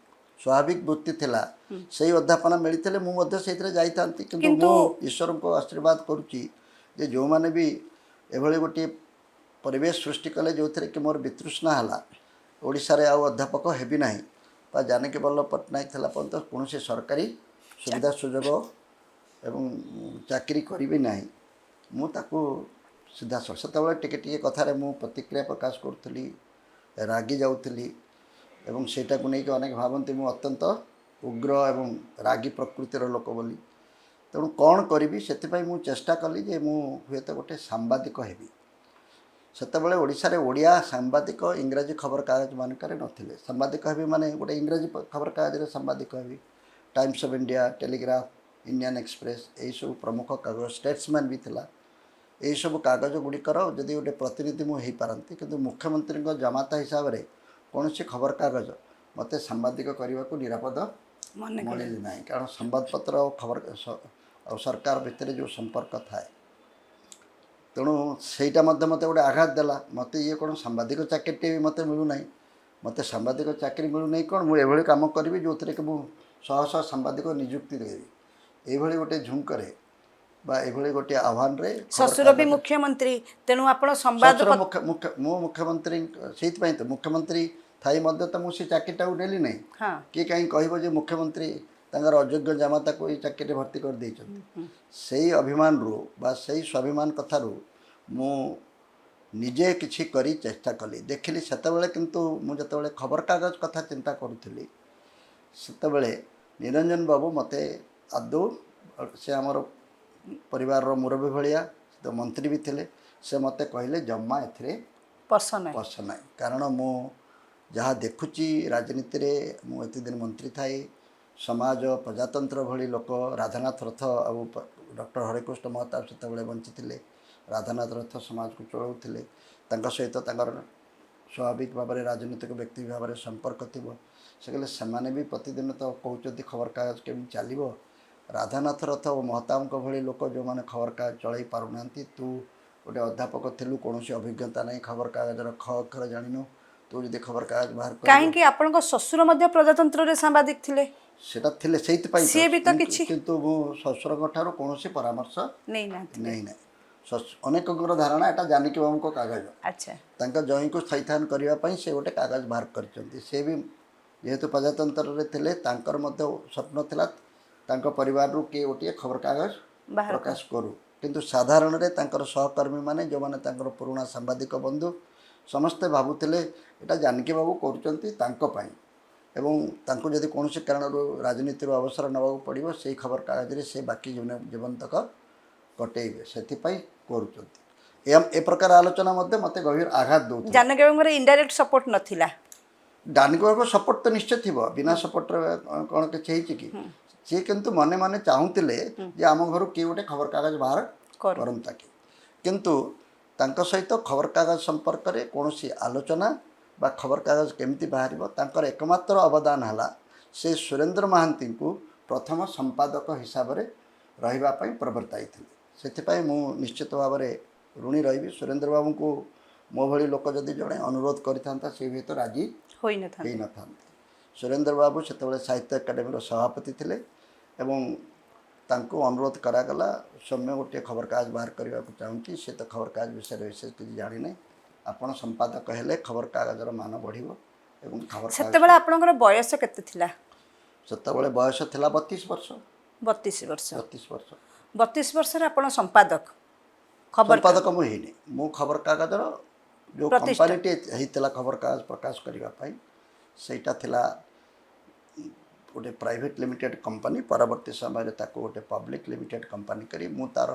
ସ୍ୱାଭାବିକ ବୃତ୍ତି ଥିଲା, ସେଇ ଅଧ୍ୟାପନା ମିଳିଥିଲେ ମୁଁ ମଧ୍ୟ ସେଇଥିରେ ଯାଇଥାନ୍ତି। କିନ୍ତୁ ମୁଁ ଈଶ୍ୱରଙ୍କୁ ଆଶୀର୍ବାଦ କରୁଛି ଯେ ଯେଉଁମାନେ ବି ଏଭଳି ଗୋଟିଏ ପରିବେଶ ସୃଷ୍ଟି କଲେ ଯେଉଁଥିରେ କି ମୋର ବିତୃଷ୍ଣା ହେଲା, ଓଡ଼ିଶାରେ ଆଉ ଅଧ୍ୟାପକ ହେବି ନାହିଁ ବା ଜାନକୀ ବଲ୍ଲଭ ପଟ୍ଟନାୟକ ଥିଲା ପର୍ଯ୍ୟନ୍ତ କୌଣସି ସରକାରୀ ସୁବିଧା ସୁଯୋଗ ଏବଂ ଚାକିରି କରିବି ନାହିଁ, ମୁଁ ତାକୁ ସିଧାସଳଖ ସେତେବେଳେ ଟିକେ ଟିକେ କଥାରେ ମୁଁ ପ୍ରତିକ୍ରିୟା ପ୍ରକାଶ କରୁଥିଲି, ରାଗି ଯାଉଥିଲି ଏବଂ ସେଇଟାକୁ ନେଇକି ଅନେକ ଭାବନ୍ତି ମୁଁ ଅତ୍ୟନ୍ତ ଉଗ୍ର ଏବଂ ରାଗି ପ୍ରକୃତିର ଲୋକ ବୋଲି। ତେଣୁ କ'ଣ କରିବି ସେଥିପାଇଁ ମୁଁ ଚେଷ୍ଟା କଲି ଯେ ମୁଁ ହୁଏତ ଗୋଟେ ସାମ୍ବାଦିକ ହେବି। ସେତେବେଳେ ଓଡ଼ିଶାରେ ଓଡ଼ିଆ ସାମ୍ବାଦିକ ଇଂରାଜୀ ଖବରକାଗଜ ମାନଙ୍କରେ ନଥିଲେ। ସାମ୍ବାଦିକ ହେବି ମାନେ ଗୋଟେ ଇଂରାଜୀ ଖବରକାଗଜରେ ସାମ୍ବାଦିକ ହେବି। Times of India, Telegraph, Indian Express ଏହିସବୁ ପ୍ରମୁଖ କାଗଜ, ଷ୍ଟେଟ୍ସମ୍ୟାନ୍ ବି ଥିଲା। ଏହିସବୁ କାଗଜ ଗୁଡ଼ିକର ଯଦି ଗୋଟେ ପ୍ରତିନିଧି ମୁଁ ହେଇପାରନ୍ତି, କିନ୍ତୁ ମୁଖ୍ୟମନ୍ତ୍ରୀଙ୍କ ଜାମାତା ହିସାବରେ କୌଣସି ଖବରକାଗଜ ମୋତେ ସାମ୍ବାଦିକ କରିବାକୁ ନିରାପଦ ମନେ ମଣିଲି ନାହିଁ। କାରଣ ସମ୍ବାଦପତ୍ର ଆଉ ଖବର ଆଉ ସରକାର ଭିତରେ ଯେଉଁ ସମ୍ପର୍କ ଥାଏ, ତେଣୁ ସେଇଟା ମଧ୍ୟ ମୋତେ ଗୋଟେ ଆଘାତ ଦେଲା। ମୋତେ ଇଏ କ'ଣ ସାମ୍ବାଦିକ ଚାକିରିଟିଏ ବି ମୋତେ ମିଳୁନାହିଁ, ମୋତେ ସାମ୍ବାଦିକ ଚାକିରି ମିଳୁନାହିଁ କ'ଣ ମୁଁ ଏଭଳି କାମ କରିବି ଯେଉଁଥିରେ କି ମୁଁ ଶହ ଶହ ସାମ୍ବାଦିକ ନିଯୁକ୍ତି ଦେବି, ଏଇଭଳି ଗୋଟେ ଝୁଙ୍କରେ ବା ଏଭଳି ଗୋଟିଏ ଆହ୍ୱାନରେ ଶ୍ୱଶୁର ବି ମୁଖ୍ୟମନ୍ତ୍ରୀ, ତେଣୁ ଆପଣ ସମ୍ବାଦ ଶ୍ୱଶୁର ମୁଁ ମୁଖ୍ୟମନ୍ତ୍ରୀ, ସେଇଥିପାଇଁ ତ ମୁଖ୍ୟମନ୍ତ୍ରୀ ଥାଇ ମଧ୍ୟ ତ ମୁଁ ସେ ଚାକିରିଟାକୁ ନେଲି ନାହିଁ। ହଁ, କିଏ କାହିଁ କହିବ ଯେ ମୁଖ୍ୟମନ୍ତ୍ରୀ ତାଙ୍କର ଅଯୋଗ୍ୟ ଜାମାତାକୁ ଏଇ ଚାକିରିରେ ଭର୍ତ୍ତି କରିଦେଇଛନ୍ତି। ସେଇ ଅଭିମାନରୁ ବା ସେଇ ସ୍ୱାଭିମାନ କଥାରୁ ମୁଁ ନିଜେ କିଛି କରି ଚେଷ୍ଟା କଲି, ଦେଖିଲି ସେତେବେଳେ। କିନ୍ତୁ ମୁଁ ଯେତେବେଳେ ଖବରକାଗଜ କଥା ଚିନ୍ତା କରୁଥିଲି ସେତେବେଳେ ନିରଞ୍ଜନ ବାବୁ ମୋତେ ଆଦୌ, ସେ ଆମର ପରିବାରର ମୁରବୀ ଭଳିଆ, ତ ମନ୍ତ୍ରୀ ବି ଥିଲେ। ସେ ମୋତେ କହିଲେ ଜମା ଏଥିରେ ପସ ନାହିଁ। ପଶ ନାହିଁ, କାରଣ ମୁଁ ଯାହା ଦେଖୁଛି ରାଜନୀତିରେ, ମୁଁ ଏତେ ଦିନ ମନ୍ତ୍ରୀ ଥାଇ ସମାଜ ପ୍ରଜାତନ୍ତ୍ର ଭଳି ଲୋକ, ରାଧାନାଥ ରଥ ଆଉ ଡକ୍ଟର ହରେକୃଷ୍ଣ ମହତାବ ସେତେବେଳେ ବଞ୍ଚିଥିଲେ, ରାଧାନାଥ ରଥ ସମାଜକୁ ଚଳାଉଥିଲେ, ତାଙ୍କ ସହିତ ତାଙ୍କର ସ୍ୱାଭାବିକ ଭାବରେ ରାଜନୈତିକ ବ୍ୟକ୍ତି ଭାବରେ ସମ୍ପର୍କ ଥିବ। ସେ କହିଲେ ସେମାନେ ବି ପ୍ରତିଦିନ ତ କହୁଛନ୍ତି ଖବରକାଗଜ କେମିତି ଚାଲିବ, ରାଧାନାଥ ରଥ ଓ ମହତାବଙ୍କ ଭଳି ଲୋକ ଯେଉଁମାନେ ଖବରକାଗଜ ଚଳାଇ ପାରୁନାହାନ୍ତି, ତୁ ଗୋଟେ ଅଧ୍ୟାପକ ଥିଲୁ, କୌଣସି ଅଭିଜ୍ଞତା ନାହିଁ, ଖବରକାଗଜର ଖ ଅକ୍ଷର ଜାଣିନୁ, ତୁ ଯଦି ଖବରକାଗଜ ବାହାର କରିବୁ। କାହିଁକି ଆପଣଙ୍କ ଶ୍ୱଶୁର ମଧ୍ୟ ପ୍ରଜାତନ୍ତ୍ରରେ ସାମ୍ବାଦିକ ଥିଲେ? ସେଟା ଥିଲେ ସେଇଥିପାଇଁ ସିଏ ବି ତ କିଛି କିନ୍ତୁ ମୁଁ ଶ୍ୱଶୁରଙ୍କ ଠାରୁ କୌଣସି ପରାମର୍ଶ ନେଇନାହାନ୍ତି। ନେଇନାହିଁ। ଅନେକଙ୍କର ଧାରଣା ଏଟା ଜାନକୀ ବାବୁଙ୍କ କାଗଜ। ତାଙ୍କ ଜଇଁକୁ ଥଇଥାନ କରିବା ପାଇଁ ସେ ଗୋଟେ କାଗଜ ବାହାର କରିଛନ୍ତି। ସେ ବି ଯେହେତୁ ପ୍ରଜାତନ୍ତ୍ରରେ ଥିଲେ, ତାଙ୍କର ମଧ୍ୟ ସ୍ୱପ୍ନ ଥିଲା ତାଙ୍କ ପରିବାରରୁ କିଏ ଗୋଟିଏ ଖବରକାଗଜ ବାହାର ପ୍ରକାଶ କରୁ। କିନ୍ତୁ ସାଧାରଣରେ ତାଙ୍କର ସହକର୍ମୀମାନେ, ଯେଉଁମାନେ ତାଙ୍କର ପୁରୁଣା ସାମ୍ବାଦିକ ବନ୍ଧୁ, ସମସ୍ତେ ଭାବୁଥିଲେ ଏଇଟା ଜାନକୀ ବାବୁ କରୁଛନ୍ତି ତାଙ୍କ ପାଇଁ, ଏବଂ ତାଙ୍କୁ ଯଦି କୌଣସି କାରଣରୁ ରାଜନୀତିରୁ ଅବସର ନେବାକୁ ପଡ଼ିବ, ସେଇ ଖବରକାଗଜରେ ସେ ବାକି ଜୀବନ ତକ କଟେଇବେ, ସେଥିପାଇଁ କରୁଛନ୍ତି। ଏ ପ୍ରକାର ଆଲୋଚନା ମଧ୍ୟ ମୋତେ ଗଭୀର ଆଘାତ ଦେଉଥିଲା। ଜାନକୀ ବାବୁଙ୍କର ଇନଡାଇରେକ୍ଟ ସପୋର୍ଟ ନଥିଲା? ଜାନକୀ ବାବୁଙ୍କ ସପୋର୍ଟ ତ ନିଶ୍ଚୟ ଥିବ, ବିନା ସପୋର୍ଟରେ କ'ଣ କିଛି ହେଇଛି କି? ସିଏ କିନ୍ତୁ ମନେ ମନେ ଚାହୁଁଥିଲେ ଯେ ଆମ ଘରୁ କିଏ ଗୋଟେ ଖବରକାଗଜ ବାହାର କରୁ। କରନ୍ତା କି। କିନ୍ତୁ ତାଙ୍କ ସହିତ ଖବରକାଗଜ ସମ୍ପର୍କରେ କୌଣସି ଆଲୋଚନା ବା ଖବରକାଗଜ କେମିତି ବାହାରିବ, ତାଙ୍କର ଏକମାତ୍ର ଅବଦାନ ହେଲା ସେ ସୁରେନ୍ଦ୍ର ମହାନ୍ତିଙ୍କୁ ପ୍ରଥମ ସମ୍ପାଦକ ହିସାବରେ ରହିବା ପାଇଁ ପ୍ରବର୍ତ୍ତାଇଥିଲେ। ସେଥିପାଇଁ ମୁଁ ନିଶ୍ଚିତ ଭାବରେ ଋଣୀ ରହିବି ସୁରେନ୍ଦ୍ର ବାବୁଙ୍କୁ। ମୋ ଭଳି ଲୋକ ଯଦି ଜଣେ ଅନୁରୋଧ କରିଥାନ୍ତା, ସେ ହୁଏତ ରାଜି ହୋଇନଥାନ୍ତେ। ହେଇନଥାନ୍ତେ। ସୁରେନ୍ଦ୍ର ବାବୁ ସେତେବେଳେ ସାହିତ୍ୟ ଏକାଡେମୀର ସଭାପତି ଥିଲେ ଏବଂ ତାଙ୍କୁ ଅନୁରୋଧ କରାଗଲା, ସୌମ୍ୟ ଗୋଟିଏ ଖବରକାଗଜ ବାହାର କରିବାକୁ ଚାହୁଁଛି, ସେ ତ ଖବରକାଗଜ ବିଷୟରେ ବିଶେଷ କିଛି ଜାଣିନାହିଁ, ଆପଣ ସମ୍ପାଦକ ହେଲେ ଖବରକାଗଜର ମାନ ବଢ଼ିବ ଏବଂ ଖବରକାଗଜ। ସେତେବେଳେ ଆପଣଙ୍କର ବୟସ କେତେ ଥିଲା? ସେତେବେଳେ ବୟସ ଥିଲା 32 ବର୍ଷ। 32 ବର୍ଷ? 32 ବର୍ଷ। 32 ବର୍ଷରେ ଆପଣ ସମ୍ପାଦକ ଖବର ସମ୍ପାଦକ ମୁଁ ହେଇନି। ମୁଁ ଖବରକାଗଜର ଯେଉଁ ପ୍ରତିଷ୍ଠା। କମ୍ପାନୀଟି ହେଇଥିଲା ଖବରକାଗଜ ପ୍ରକାଶ କରିବା ପାଇଁ, ସେଇଟା ଥିଲା ଗୋଟେ ପ୍ରାଇଭେଟ୍ ଲିମିଟେଡ୍ କମ୍ପାନୀ। ପରବର୍ତ୍ତୀ ସମୟରେ ତାକୁ ଗୋଟେ ପବ୍ଲିକ୍ ଲିମିଟେଡ୍ କମ୍ପାନୀ କରି ମୁଁ ତା'ର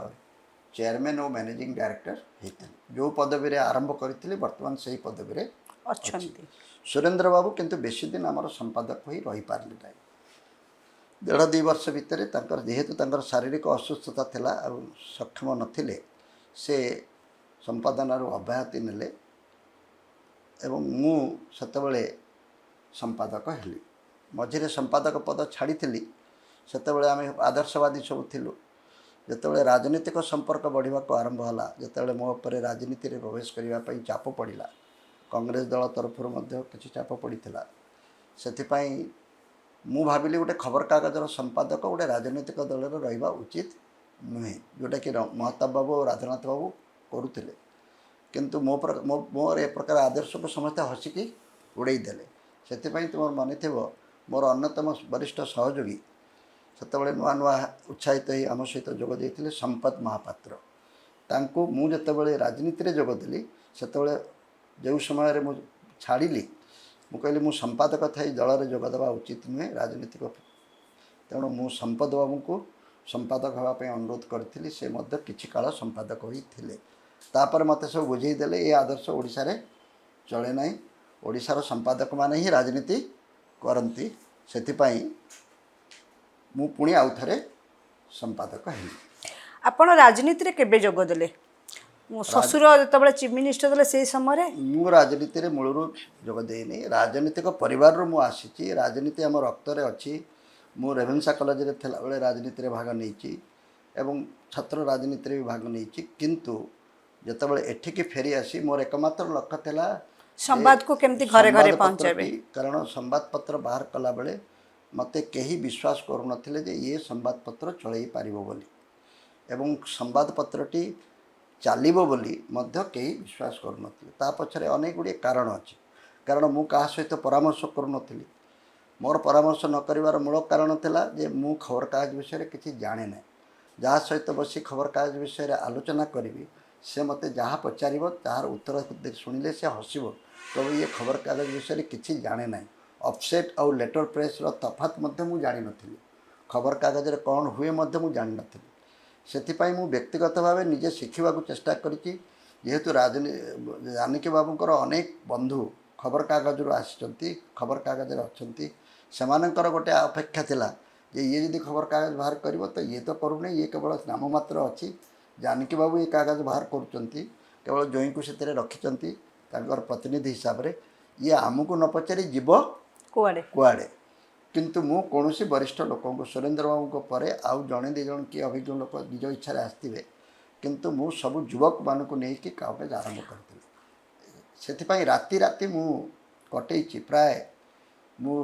ଚେୟାରମ୍ୟାନ୍ ଓ ମ୍ୟାନେଜିଂ ଡାଇରେକ୍ଟର ହେଇଥିଲି। ଯେଉଁ ପଦବୀରେ ଆରମ୍ଭ କରିଥିଲି, ବର୍ତ୍ତମାନ ସେଇ ପଦବୀରେ ଅଛନ୍ତି। ସୁରେନ୍ଦ୍ର ବାବୁ କିନ୍ତୁ ବେଶୀ ଦିନ ଆମର ସମ୍ପାଦକ ହୋଇ ରହିପାରିଲେ ନାହିଁ। ଦେଢ଼ ଦୁଇ ବର୍ଷ ଭିତରେ ତାଙ୍କର, ଯେହେତୁ ତାଙ୍କର ଶାରୀରିକ ଅସୁସ୍ଥତା ଥିଲା ଆଉ ସକ୍ଷମ ନଥିଲେ, ସେ ସମ୍ପାଦନାରୁ ଅବ୍ୟାହତି ନେଲେ ଏବଂ ମୁଁ ସେତେବେଳେ ସମ୍ପାଦକ ହେଲି। ମଝିରେ ସମ୍ପାଦକ ପଦ ଛାଡ଼ିଥିଲି। ସେତେବେଳେ ଆମେ ଆଦର୍ଶବାଦୀ ସବୁ ଥିଲୁ। ଯେତେବେଳେ ରାଜନୈତିକ ସମ୍ପର୍କ ବଢ଼ିବାକୁ ଆରମ୍ଭ ହେଲା, ଯେତେବେଳେ ମୋ ଉପରେ ରାଜନୀତିରେ ପ୍ରବେଶ କରିବା ପାଇଁ ଚାପ ପଡ଼ିଲା, କଂଗ୍ରେସ ଦଳ ତରଫରୁ ମଧ୍ୟ କିଛି ଚାପ ପଡ଼ିଥିଲା, ସେଥିପାଇଁ ମୁଁ ଭାବିଲି ଗୋଟେ ଖବରକାଗଜର ସମ୍ପାଦକ ଗୋଟେ ରାଜନୈତିକ ଦଳରେ ରହିବା ଉଚିତ ନୁହେଁ, ଯେଉଁଟାକି ମହତାବ ବାବୁ ଓ ରାଧାନାଥ ବାବୁ କରୁଥିଲେ। କିନ୍ତୁ ମୋର ଏ ପ୍ରକାର ଆଦର୍ଶକୁ ସମସ୍ତେ ହସିକି ଉଡ଼େଇ ଦେଲେ। ସେଥିପାଇଁ ତୁମର ମନେ ଥିବ, ମୋର ଅନ୍ୟତମ ବରିଷ୍ଠ ସହଯୋଗୀ, ସେତେବେଳେ ନୂଆ ନୂଆ ଉତ୍ସାହିତ ହେଇ ଆମ ସହିତ ଯୋଗ ଦେଇଥିଲେ, ସମ୍ପଦ ମହାପାତ୍ର, ତାଙ୍କୁ ମୁଁ ଯେତେବେଳେ ରାଜନୀତିରେ ଯୋଗ ଦେଲି, ସେତେବେଳେ ଯେଉଁ ସମୟରେ ମୁଁ ଛାଡ଼ିଲି, ମୁଁ କହିଲି ମୁଁ ସମ୍ପାଦକ ଥାଇ ଦଳରେ ଯୋଗ ଦେବା ଉଚିତ ନୁହେଁ ରାଜନୀତିକ। ତେଣୁ ମୁଁ ସମ୍ପଦ ବାବୁଙ୍କୁ ସମ୍ପାଦକ ହେବା ପାଇଁ ଅନୁରୋଧ କରିଥିଲି। ସେ ମଧ୍ୟ କିଛି କାଳ ସମ୍ପାଦକ ହୋଇଥିଲେ। ତାପରେ ମୋତେ ସବୁ ବୁଝେଇ ଦେଲେ, ଏ ଆଦର୍ଶ ଓଡ଼ିଶାରେ ଚଳେ ନାହିଁ, ଓଡ଼ିଶାର ସମ୍ପାଦକମାନେ ହିଁ ରାଜନୀତି କରନ୍ତି। ସେଥିପାଇଁ ମୁଁ ପୁଣି ଆଉ ଥରେ ସମ୍ପାଦକ ହେଲି। ଆପଣ ରାଜନୀତିରେ କେବେ ଯୋଗ ଦେଲେ? ମୋ ଶ୍ୱଶୁର ଯେତେବେଳେ ଚିଫ୍ ମିନିଷ୍ଟର ଥିଲେ ସେଇ ସମୟରେ? ମୁଁ ରାଜନୀତିରେ ମୂଳରୁ ଯୋଗ ଦେଇନି। ରାଜନୀତିକ ପରିବାରରୁ ମୁଁ ଆସିଛି, ରାଜନୀତି ଆମ ରକ୍ତରେ ଅଛି। ମୁଁ ରେଭେନ୍ସା କଲେଜରେ ଥିଲାବେଳେ ରାଜନୀତିରେ ଭାଗ ନେଇଛି ଏବଂ ଛାତ୍ର ରାଜନୀତିରେ ବି ଭାଗ ନେଇଛି। କିନ୍ତୁ ଯେତେବେଳେ ଏଠିକି ଫେରି ଆସି ମୋର ଏକମାତ୍ର ଲକ୍ଷ୍ୟ ଥିଲା ଯେ ସମ୍ବାଦକୁ କେମିତି ଘରେ ଘରେ ସମ୍ବାଦପତ୍ରଟି- ପହଞ୍ଚାଇବେ। କାରଣ ସମ୍ବାଦପତ୍ର ବାହାର କଲାବେଳେ ମୋତେ କେହି ବିଶ୍ୱାସ କରୁନଥିଲେ ଯେ ଇଏ ସମ୍ବାଦପତ୍ର ଚଳେଇ ପାରିବ ବୋଲି, ଏବଂ ସମ୍ବାଦପତ୍ରଟି ଚାଲିବ ବୋଲି ମଧ୍ୟ କେହି ବିଶ୍ୱାସ କରୁନଥିଲେ। ତା ପଛରେ ଅନେକ ଗୁଡ଼ିଏ କାରଣ ଅଛି। କାରଣ ମୁଁ କାହା ସହିତ ପରାମର୍ଶ କରୁନଥିଲି। ମୋର ପରାମର୍ଶ ନ କରିବାର ମୂଳ କାରଣ ଥିଲା ଯେ ମୁଁ ଖବରକାଗଜ ବିଷୟରେ କିଛି ଜାଣେ ନାହିଁ। ଯାହା ସହିତ ବସି ଖବରକାଗଜ ବିଷୟରେ ଆଲୋଚନା କରିବି, ସେ ମୋତେ ଯାହା ପଚାରିବ ତାହାର ଉତ୍ତର ଶୁଣିଲେ ସେ ହସିବ, କହିବ ଇଏ ଖବରକାଗଜ ବିଷୟରେ କିଛି ଜାଣେ ନାହିଁ। ଅଫସେଟ୍ ଆଉ ଲେଟର୍ ପ୍ରେସ୍ର ତଫାତ୍ ମଧ୍ୟ ମୁଁ ଜାଣିନଥିଲି। ଖବରକାଗଜରେ କ'ଣ ହୁଏ ମଧ୍ୟ ମୁଁ ଜାଣିନଥିଲି। ସେଥିପାଇଁ ମୁଁ ବ୍ୟକ୍ତିଗତ ଭାବେ ନିଜେ ଶିଖିବାକୁ ଚେଷ୍ଟା କରିଛି। ଯେହେତୁ ଜାନକୀ ବାବୁଙ୍କର ଅନେକ ବନ୍ଧୁ ଖବରକାଗଜରୁ ଆସିଛନ୍ତି, ଖବରକାଗଜରେ ଅଛନ୍ତି, ସେମାନଙ୍କର ଗୋଟେ ଅପେକ୍ଷା ଥିଲା ଯେ ଇଏ ଯଦି ଖବରକାଗଜ ବାହାର କରିବ ତ ଇଏ ତ କରୁନି, ଇଏ କେବଳ ନାମମାତ୍ର ଅଛି। ଜାନକୀ ବାବୁ ଏ କାଗଜ ବାହାର କରୁଛନ୍ତି, କେବଳ ଜୋଇଁକୁ ସେଥିରେ ରଖିଛନ୍ତି ତାଙ୍କର ପ୍ରତିନିଧି ହିସାବରେ, ଇଏ ଆମକୁ ନ ପଚାରି ଯିବ କୁଆଡ଼େ କୁଆଡ଼େ। କିନ୍ତୁ ମୁଁ କୌଣସି ବରିଷ୍ଠ ଲୋକଙ୍କୁ, ସୁରେନ୍ଦ୍ର ବାବୁଙ୍କ ପରେ ଆଉ ଜଣେ ଦୁଇ ଜଣ କିଏ ଅଭିଜ୍ଞ ଲୋକ ନିଜ ଇଚ୍ଛାରେ ଆସିଥିବେ, କିନ୍ତୁ ମୁଁ ସବୁ ଯୁବକମାନଙ୍କୁ ନେଇକି କାଗଜ ଆରମ୍ଭ କରିଥିଲି। ସେଥିପାଇଁ ରାତି ରାତି ମୁଁ କଟେଇଛି। ପ୍ରାୟ ମୁଁ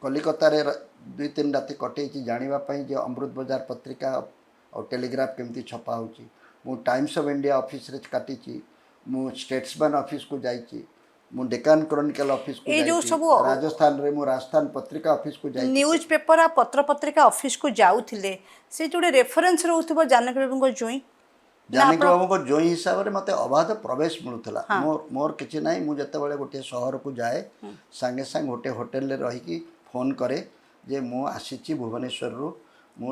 କଲିକତାରେ 2-3 ରାତି କଟେଇଛି ଜାଣିବା ପାଇଁ ଯେ ଅମୃତ ବଜାର ପତ୍ରିକା ଆଉ ଟେଲିଗ୍ରାଫ କେମିତି ଛପା ହେଉଛି। ମୁଁ ଟାଇମ୍ସ ଅଫ୍ ଇଣ୍ଡିଆ ଅଫିସରେ କାଟିଛି, ମୁଁ ଷ୍ଟେଟ୍ସମ୍ୟାନ୍ ଅଫିସକୁ ଯାଇଛି, ମୁଁ ଡେକାନ କ୍ରନିକାଲ ଅଫିସକୁ ଏଇ ଯୋଉ ଯାଇଛି, ସବୁ ରାଜସ୍ଥାନରେ ମୁଁ ରାଜସ୍ଥାନ ପତ୍ରିକା ଅଫିସକୁ ଯାଇଛି। ନ୍ୟୁଜ୍ ପେପର ଆଉ ପତ୍ର ପତ୍ରିକା ଅଫିସକୁ ଯାଉଥିଲେ, ସେ ଯୋଉଟେ ରେଫରେନ୍ସ ରହୁଥିବ ଜାନକୀ ବାବୁଙ୍କ ଜୋଇଁ ନା? ଜାନକୀ ବାବୁଙ୍କ ଜୋଇଁ ହିସାବରେ ମୋତେ ଅବାଧ ପ୍ରବେଶ ମିଳୁଥିଲା। ମୋର କିଛି ନାହିଁ। ମୁଁ ଯେତେବେଳେ ଗୋଟିଏ ସହରକୁ ଯାଏ, ସାଙ୍ଗେ ସାଙ୍ଗେ ଗୋଟେ ହୋଟେଲରେ ରହିକି ଫୋନ୍ କରେ ଯେ ମୁଁ ଆସିଛି ଭୁବନେଶ୍ୱରରୁ, ମୁଁ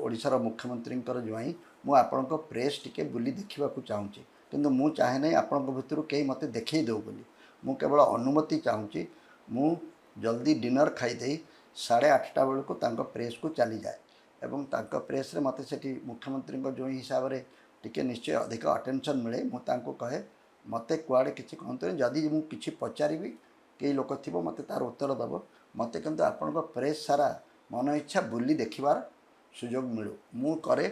ଓଡ଼ିଶାର ମୁଖ୍ୟମନ୍ତ୍ରୀଙ୍କର ଜ୍ୱାଇଁ, ମୁଁ ଆପଣଙ୍କ ପ୍ରେସ୍ ଟିକେ ବୁଲି ଦେଖିବାକୁ ଚାହୁଁଛି, କିନ୍ତୁ ମୁଁ ଚାହେଁ ନାହିଁ ଆପଣଙ୍କ ଭିତରୁ କେହି ମୋତେ ଦେଖେଇ ଦେଉ ବୋଲି, ମୁଁ କେବଳ ଅନୁମତି ଚାହୁଁଛି। ମୁଁ ଜଲ୍ଦି ଡିନର୍ ଖାଇଦେଇ 8:30 ବେଳକୁ ତାଙ୍କ ପ୍ରେସ୍କୁ ଚାଲିଯାଏ ଏବଂ ତାଙ୍କ ପ୍ରେସ୍ରେ ମୋତେ ସେଠି ମୁଖ୍ୟମନ୍ତ୍ରୀଙ୍କ ଜୋଇଁ ହିସାବରେ ଟିକେ ନିଶ୍ଚୟ ଅଧିକ ଆଟେନସନ୍ ମିଳେ। ମୁଁ ତାଙ୍କୁ କହେ ମୋତେ କୁଆଡ଼େ କିଛି କହନ୍ତୁନି, ଯଦି ମୁଁ କିଛି ପଚାରିବି କେହି ଲୋକ ଥିବ ମୋତେ ତା'ର ଉତ୍ତର ଦେବ, ମୋତେ କିନ୍ତୁ ଆପଣଙ୍କ ପ୍ରେସ୍ ସାରା ମନ ଇଚ୍ଛା ବୁଲି ଦେଖିବାର ସୁଯୋଗ ମିଳୁ। ମୁଁ କରେ,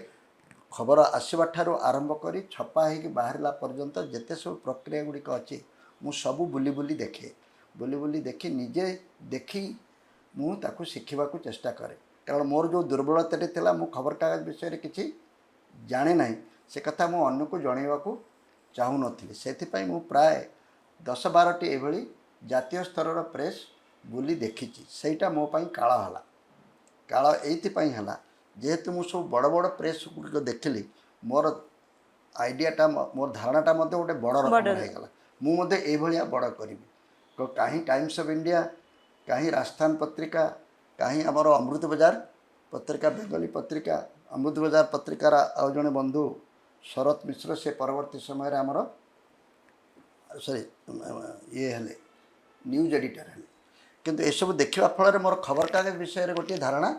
ଖବର ଆସିବା ଠାରୁ ଆରମ୍ଭ କରି ଛପା ହେଇକି ବାହାରିଲା ପର୍ଯ୍ୟନ୍ତ ଯେତେ ସବୁ ପ୍ରକ୍ରିୟା ଗୁଡ଼ିକ ଅଛି ମୁଁ ସବୁ ବୁଲି ବୁଲି ଦେଖେ। ବୁଲି ବୁଲି ଦେଖି ନିଜେ ଦେଖି ମୁଁ ତାକୁ ଶିଖିବାକୁ ଚେଷ୍ଟା କରେ। କାରଣ ମୋର ଯେଉଁ ଦୁର୍ବଳତାଟି ଥିଲା, ମୁଁ ଖବରକାଗଜ ବିଷୟରେ କିଛି ଜାଣେ ନାହିଁ, ସେ କଥା ମୁଁ ଅନ୍ୟକୁ ଜଣାଇବାକୁ ଚାହୁଁନଥିଲି। ସେଥିପାଇଁ ମୁଁ ପ୍ରାୟ 10-12ଟି ଏଭଳି ଜାତୀୟ ସ୍ତରର ପ୍ରେସ୍ ବୁଲି ଦେଖିଛି। ସେଇଟା ମୋ ପାଇଁ କାଳ ହେଲା। କାଳ ଏଇଥିପାଇଁ ହେଲା, ଯେହେତୁ ମୁଁ ସବୁ ବଡ଼ ବଡ଼ ପ୍ରେସ୍ ଗୁଡ଼ିକ ଦେଖିଲି, ମୋର ଆଇଡ଼ିଆଟା, ମୋର ଧାରଣାଟା ମଧ୍ୟ ଗୋଟେ ବଡ଼ ରକମର ହେଇଗଲା। ମୁଁ ମଧ୍ୟ ଏଇଭଳିଆ ବଡ଼ କରିବି। କାହିଁ ଟାଇମ୍ସ ଅଫ୍ ଇଣ୍ଡିଆ, କାହିଁ ରାଜସ୍ଥାନ ପତ୍ରିକା, କାହିଁ ଆମର ଅମୃତ ବଜାର ପତ୍ରିକା, ବେଙ୍ଗଲୀ ପତ୍ରିକା। ଅମୃତ ବଜାର ପତ୍ରିକାର ଆଉ ଜଣେ ବନ୍ଧୁ ଶରତ ମିଶ୍ର, ସେ ପରବର୍ତ୍ତୀ ସମୟରେ ଆମର ସରି ଇଏ ହେଲେ, ନ୍ୟୁଜ୍ ଏଡ଼ିଟର୍ ହେଲେ। କିନ୍ତୁ ଏସବୁ ଦେଖିବା ଫଳରେ ମୋର ଖବରକାଗଜ ବିଷୟରେ ଗୋଟିଏ ଧାରଣା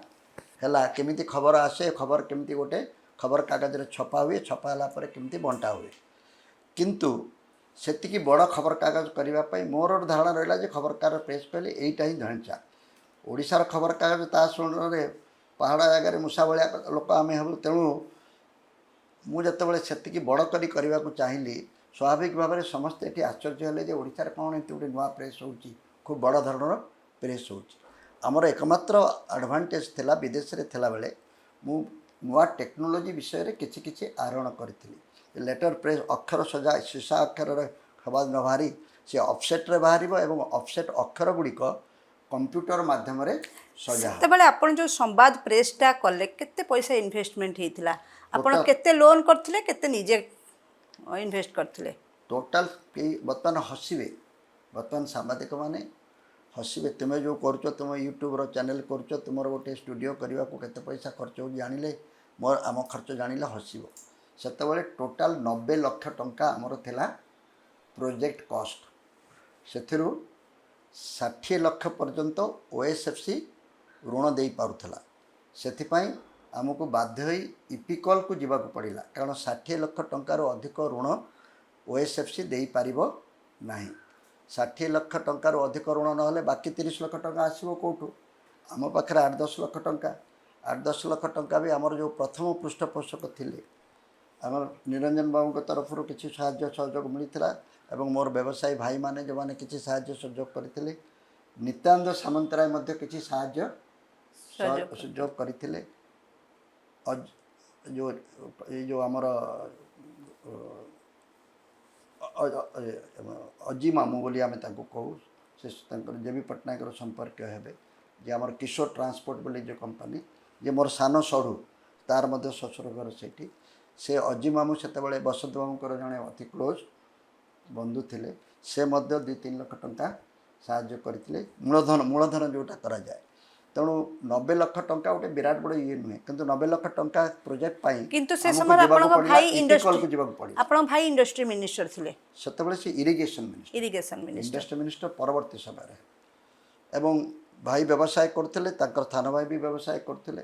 ହେଲା, କେମିତି ଖବର ଆସେ, ଖବର କେମିତି ଗୋଟେ ଖବରକାଗଜରେ ଛପା ହୁଏ, ଛପା ହେଲା ପରେ କେମିତି ବଣ୍ଟା ହୁଏ। କିନ୍ତୁ ସେତିକି ବଡ଼ ଖବରକାଗଜ କରିବା ପାଇଁ ମୋର ଗୋଟେ ଧାରଣା ରହିଲା ଯେ ଖବରକାଗଜ ପ୍ରେସ୍ କହିଲେ ଏଇଟା ହିଁ ଢାଞ୍ଚା। ଓଡ଼ିଶାର ଖବରକାଗଜ ତା ଶୁଣରେ ପାହାଡ଼ ଜାଗାରେ ମୂଷା ଭଳିଆ ଲୋକ ଆମେ ହେବୁ। ତେଣୁ ମୁଁ ଯେତେବେଳେ ସେତିକି ବଡ଼ କରି କରିବାକୁ ଚାହିଁଲି, ସ୍ୱାଭାବିକ ଭାବରେ ସମସ୍ତେ ଏଠି ଆଶ୍ଚର୍ଯ୍ୟ ହେଲେ ଯେ ଓଡ଼ିଶାରେ କ'ଣ ଏମିତି ଗୋଟେ ନୂଆ ପ୍ରେସ୍ ହେଉଛି, ଖୁବ୍ ବଡ଼ ଧରଣର ପ୍ରେସ୍ ହେଉଛି। ଆମର ଏକମାତ୍ର ଆଡ଼ଭାଣ୍ଟେଜ୍ ଥିଲା, ବିଦେଶରେ ଥିଲାବେଳେ ମୁଁ ନୂଆ ଟେକ୍ନୋଲୋଜି ବିଷୟରେ କିଛି କିଛି ଆହରଣ କରିଥିଲି। ଲେଟର୍ ପ୍ରେସ୍, ଅକ୍ଷର ସଜା ସୀସା ଅକ୍ଷରରେ ଖବର ନ ବାହାରି ସେ ଅଫସେଟ୍ରେ ବାହାରିବ ଏବଂ ଅଫସେଟ୍ ଅକ୍ଷର ଗୁଡ଼ିକ କମ୍ପ୍ୟୁଟର ମାଧ୍ୟମରେ ସଜା ହେବ। ସେତେବେଳେ ଆପଣ ଯେଉଁ ସମ୍ବାଦ ପ୍ରେସ୍ଟା କଲେ, କେତେ ପଇସା ଇନଭେଷ୍ଟମେଣ୍ଟ ହେଇଥିଲା? ଆପଣ କେତେ ଲୋନ୍ କରିଥିଲେ, କେତେ ନିଜେ ଇନଭେଷ୍ଟ କରିଥିଲେ? ଟୋଟାଲ୍ କେହି ବର୍ତ୍ତମାନ ହସିବେ, ବର୍ତ୍ତମାନ ସାମ୍ବାଦିକମାନେ ହସିବେ, ତୁମେ ଯେଉଁ କରୁଛ, ତୁମ ୟୁଟ୍ୟୁବ୍ର ଚ୍ୟାନେଲ୍ କରୁଛ, ତୁମର ଗୋଟେ ଷ୍ଟୁଡ଼ିଓ କରିବାକୁ କେତେ ପଇସା ଖର୍ଚ୍ଚ ହେଉଛି ଜାଣିଲେ, ମୋର ଆମ ଖର୍ଚ୍ଚ ଜାଣିଲେ ହସିବ। ସେତେବେଳେ ଟୋଟାଲ୍ 90 ଲକ୍ଷ ଟଙ୍କା ଆମର ଥିଲା ପ୍ରୋଜେକ୍ଟ କଷ୍ଟ। ସେଥିରୁ 60 ଲକ୍ଷ ପର୍ଯ୍ୟନ୍ତ OSFC ଋଣ ଦେଇପାରୁଥିଲା। ସେଥିପାଇଁ ଆମକୁ ବାଧ୍ୟ ହୋଇ ଇପିକଲ୍କୁ ଯିବାକୁ ପଡ଼ିଲା, କାରଣ 60 ଲକ୍ଷ ଟଙ୍କାରୁ ଅଧିକ ଋଣ OSFC ଦେଇପାରିବ ନାହିଁ। 60 ଲକ୍ଷ ଟଙ୍କାରୁ ଅଧିକ ଋଣ ନହେଲେ ବାକି 30 ଲକ୍ଷ ଟଙ୍କା ଆସିବ କେଉଁଠୁ? ଆମ ପାଖରେ 8-10 ଲକ୍ଷ ଟଙ୍କା, 8-10 ଲକ୍ଷ ଟଙ୍କା ବି ଆମର ଯେଉଁ ପ୍ରଥମ ପୃଷ୍ଠପୋଷକ ଥିଲେ, ଆମର ନିରଞ୍ଜନ ବାବୁଙ୍କ ତରଫରୁ କିଛି ସାହାଯ୍ୟ ସହଯୋଗ ମିଳିଥିଲା ଏବଂ ମୋର ବ୍ୟବସାୟୀ ଭାଇମାନେ ଯେଉଁମାନେ କିଛି ସାହାଯ୍ୟ ସହଯୋଗ କରିଥିଲେ, ନିତ୍ୟାନନ୍ଦ ସାମନ୍ତରାୟ ମଧ୍ୟ କିଛି ସାହାଯ୍ୟ ସୁଯୋଗ କରିଥିଲେ। ଯେଉଁ ଏଇ ଯେଉଁ ଆମର ଅଜି ମାମୁଁ ବୋଲି ଆମେ ତାଙ୍କୁ କହୁ, ସେ ତାଙ୍କର ଜେବି ପଟ୍ଟନାୟକର ସମ୍ପର୍କୀୟ ହେବେ, ଯେ ଆମର କିଶୋର ଟ୍ରାନ୍ସପୋର୍ଟ ବୋଲି ଯେଉଁ କମ୍ପାନୀ, ଯେ ମୋର ସାନ ସଢ଼ୁ, ତାର ମଧ୍ୟ ଶ୍ୱଶୁର ଘର ସେଇଠି। ସେ ଅଜି ମାମୁଁ ସେତେବେଳେ ବସନ୍ତ ବାବୁଙ୍କର ଜଣେ ଅତି କ୍ଲୋଜ୍ ବନ୍ଧୁ ଥିଲେ। ସେ ମଧ୍ୟ 2-3 ଲକ୍ଷ ଟଙ୍କା ସାହାଯ୍ୟ କରିଥିଲେ, ମୂଳଧନ ଯେଉଁଟା କରାଯାଏ। ତେଣୁ 90 ଲକ୍ଷ ଟଙ୍କା ଗୋଟେ ବିରାଟ ବଡ଼ ଇଏ ନୁହେଁ, କିନ୍ତୁ 90 ଲକ୍ଷ ଟଙ୍କା ପ୍ରୋଜେକ୍ଟ ପାଇଁ କିନ୍ତୁ ସେ ଆମକୁ ସମୟରେ ଯିବାକୁ ଆପଣଙ୍କ ପଡ଼ିଲା, ଭାଇ ଇପିକଲକୁ ଇଣ୍ଡଷ୍ଟ୍ରି ଯିବାକୁ ପଡ଼ିଲା। ଆପଣଙ୍କ ଭାଇ ଇଣ୍ଡଷ୍ଟ୍ରି ମିନିଷ୍ଟର ଥିଲେ। ସେତେବେଳେ ସେ irrigation minister. Irrigation minister. Industry minister ପରବର୍ତ୍ତୀ ସମୟରେ। ଏବଂ ଭାଇ ବ୍ୟବସାୟ କରୁଥିଲେ, ତାଙ୍କର ସାନ ଭାଇ ବି ବ୍ୟବସାୟ କରୁଥିଲେ,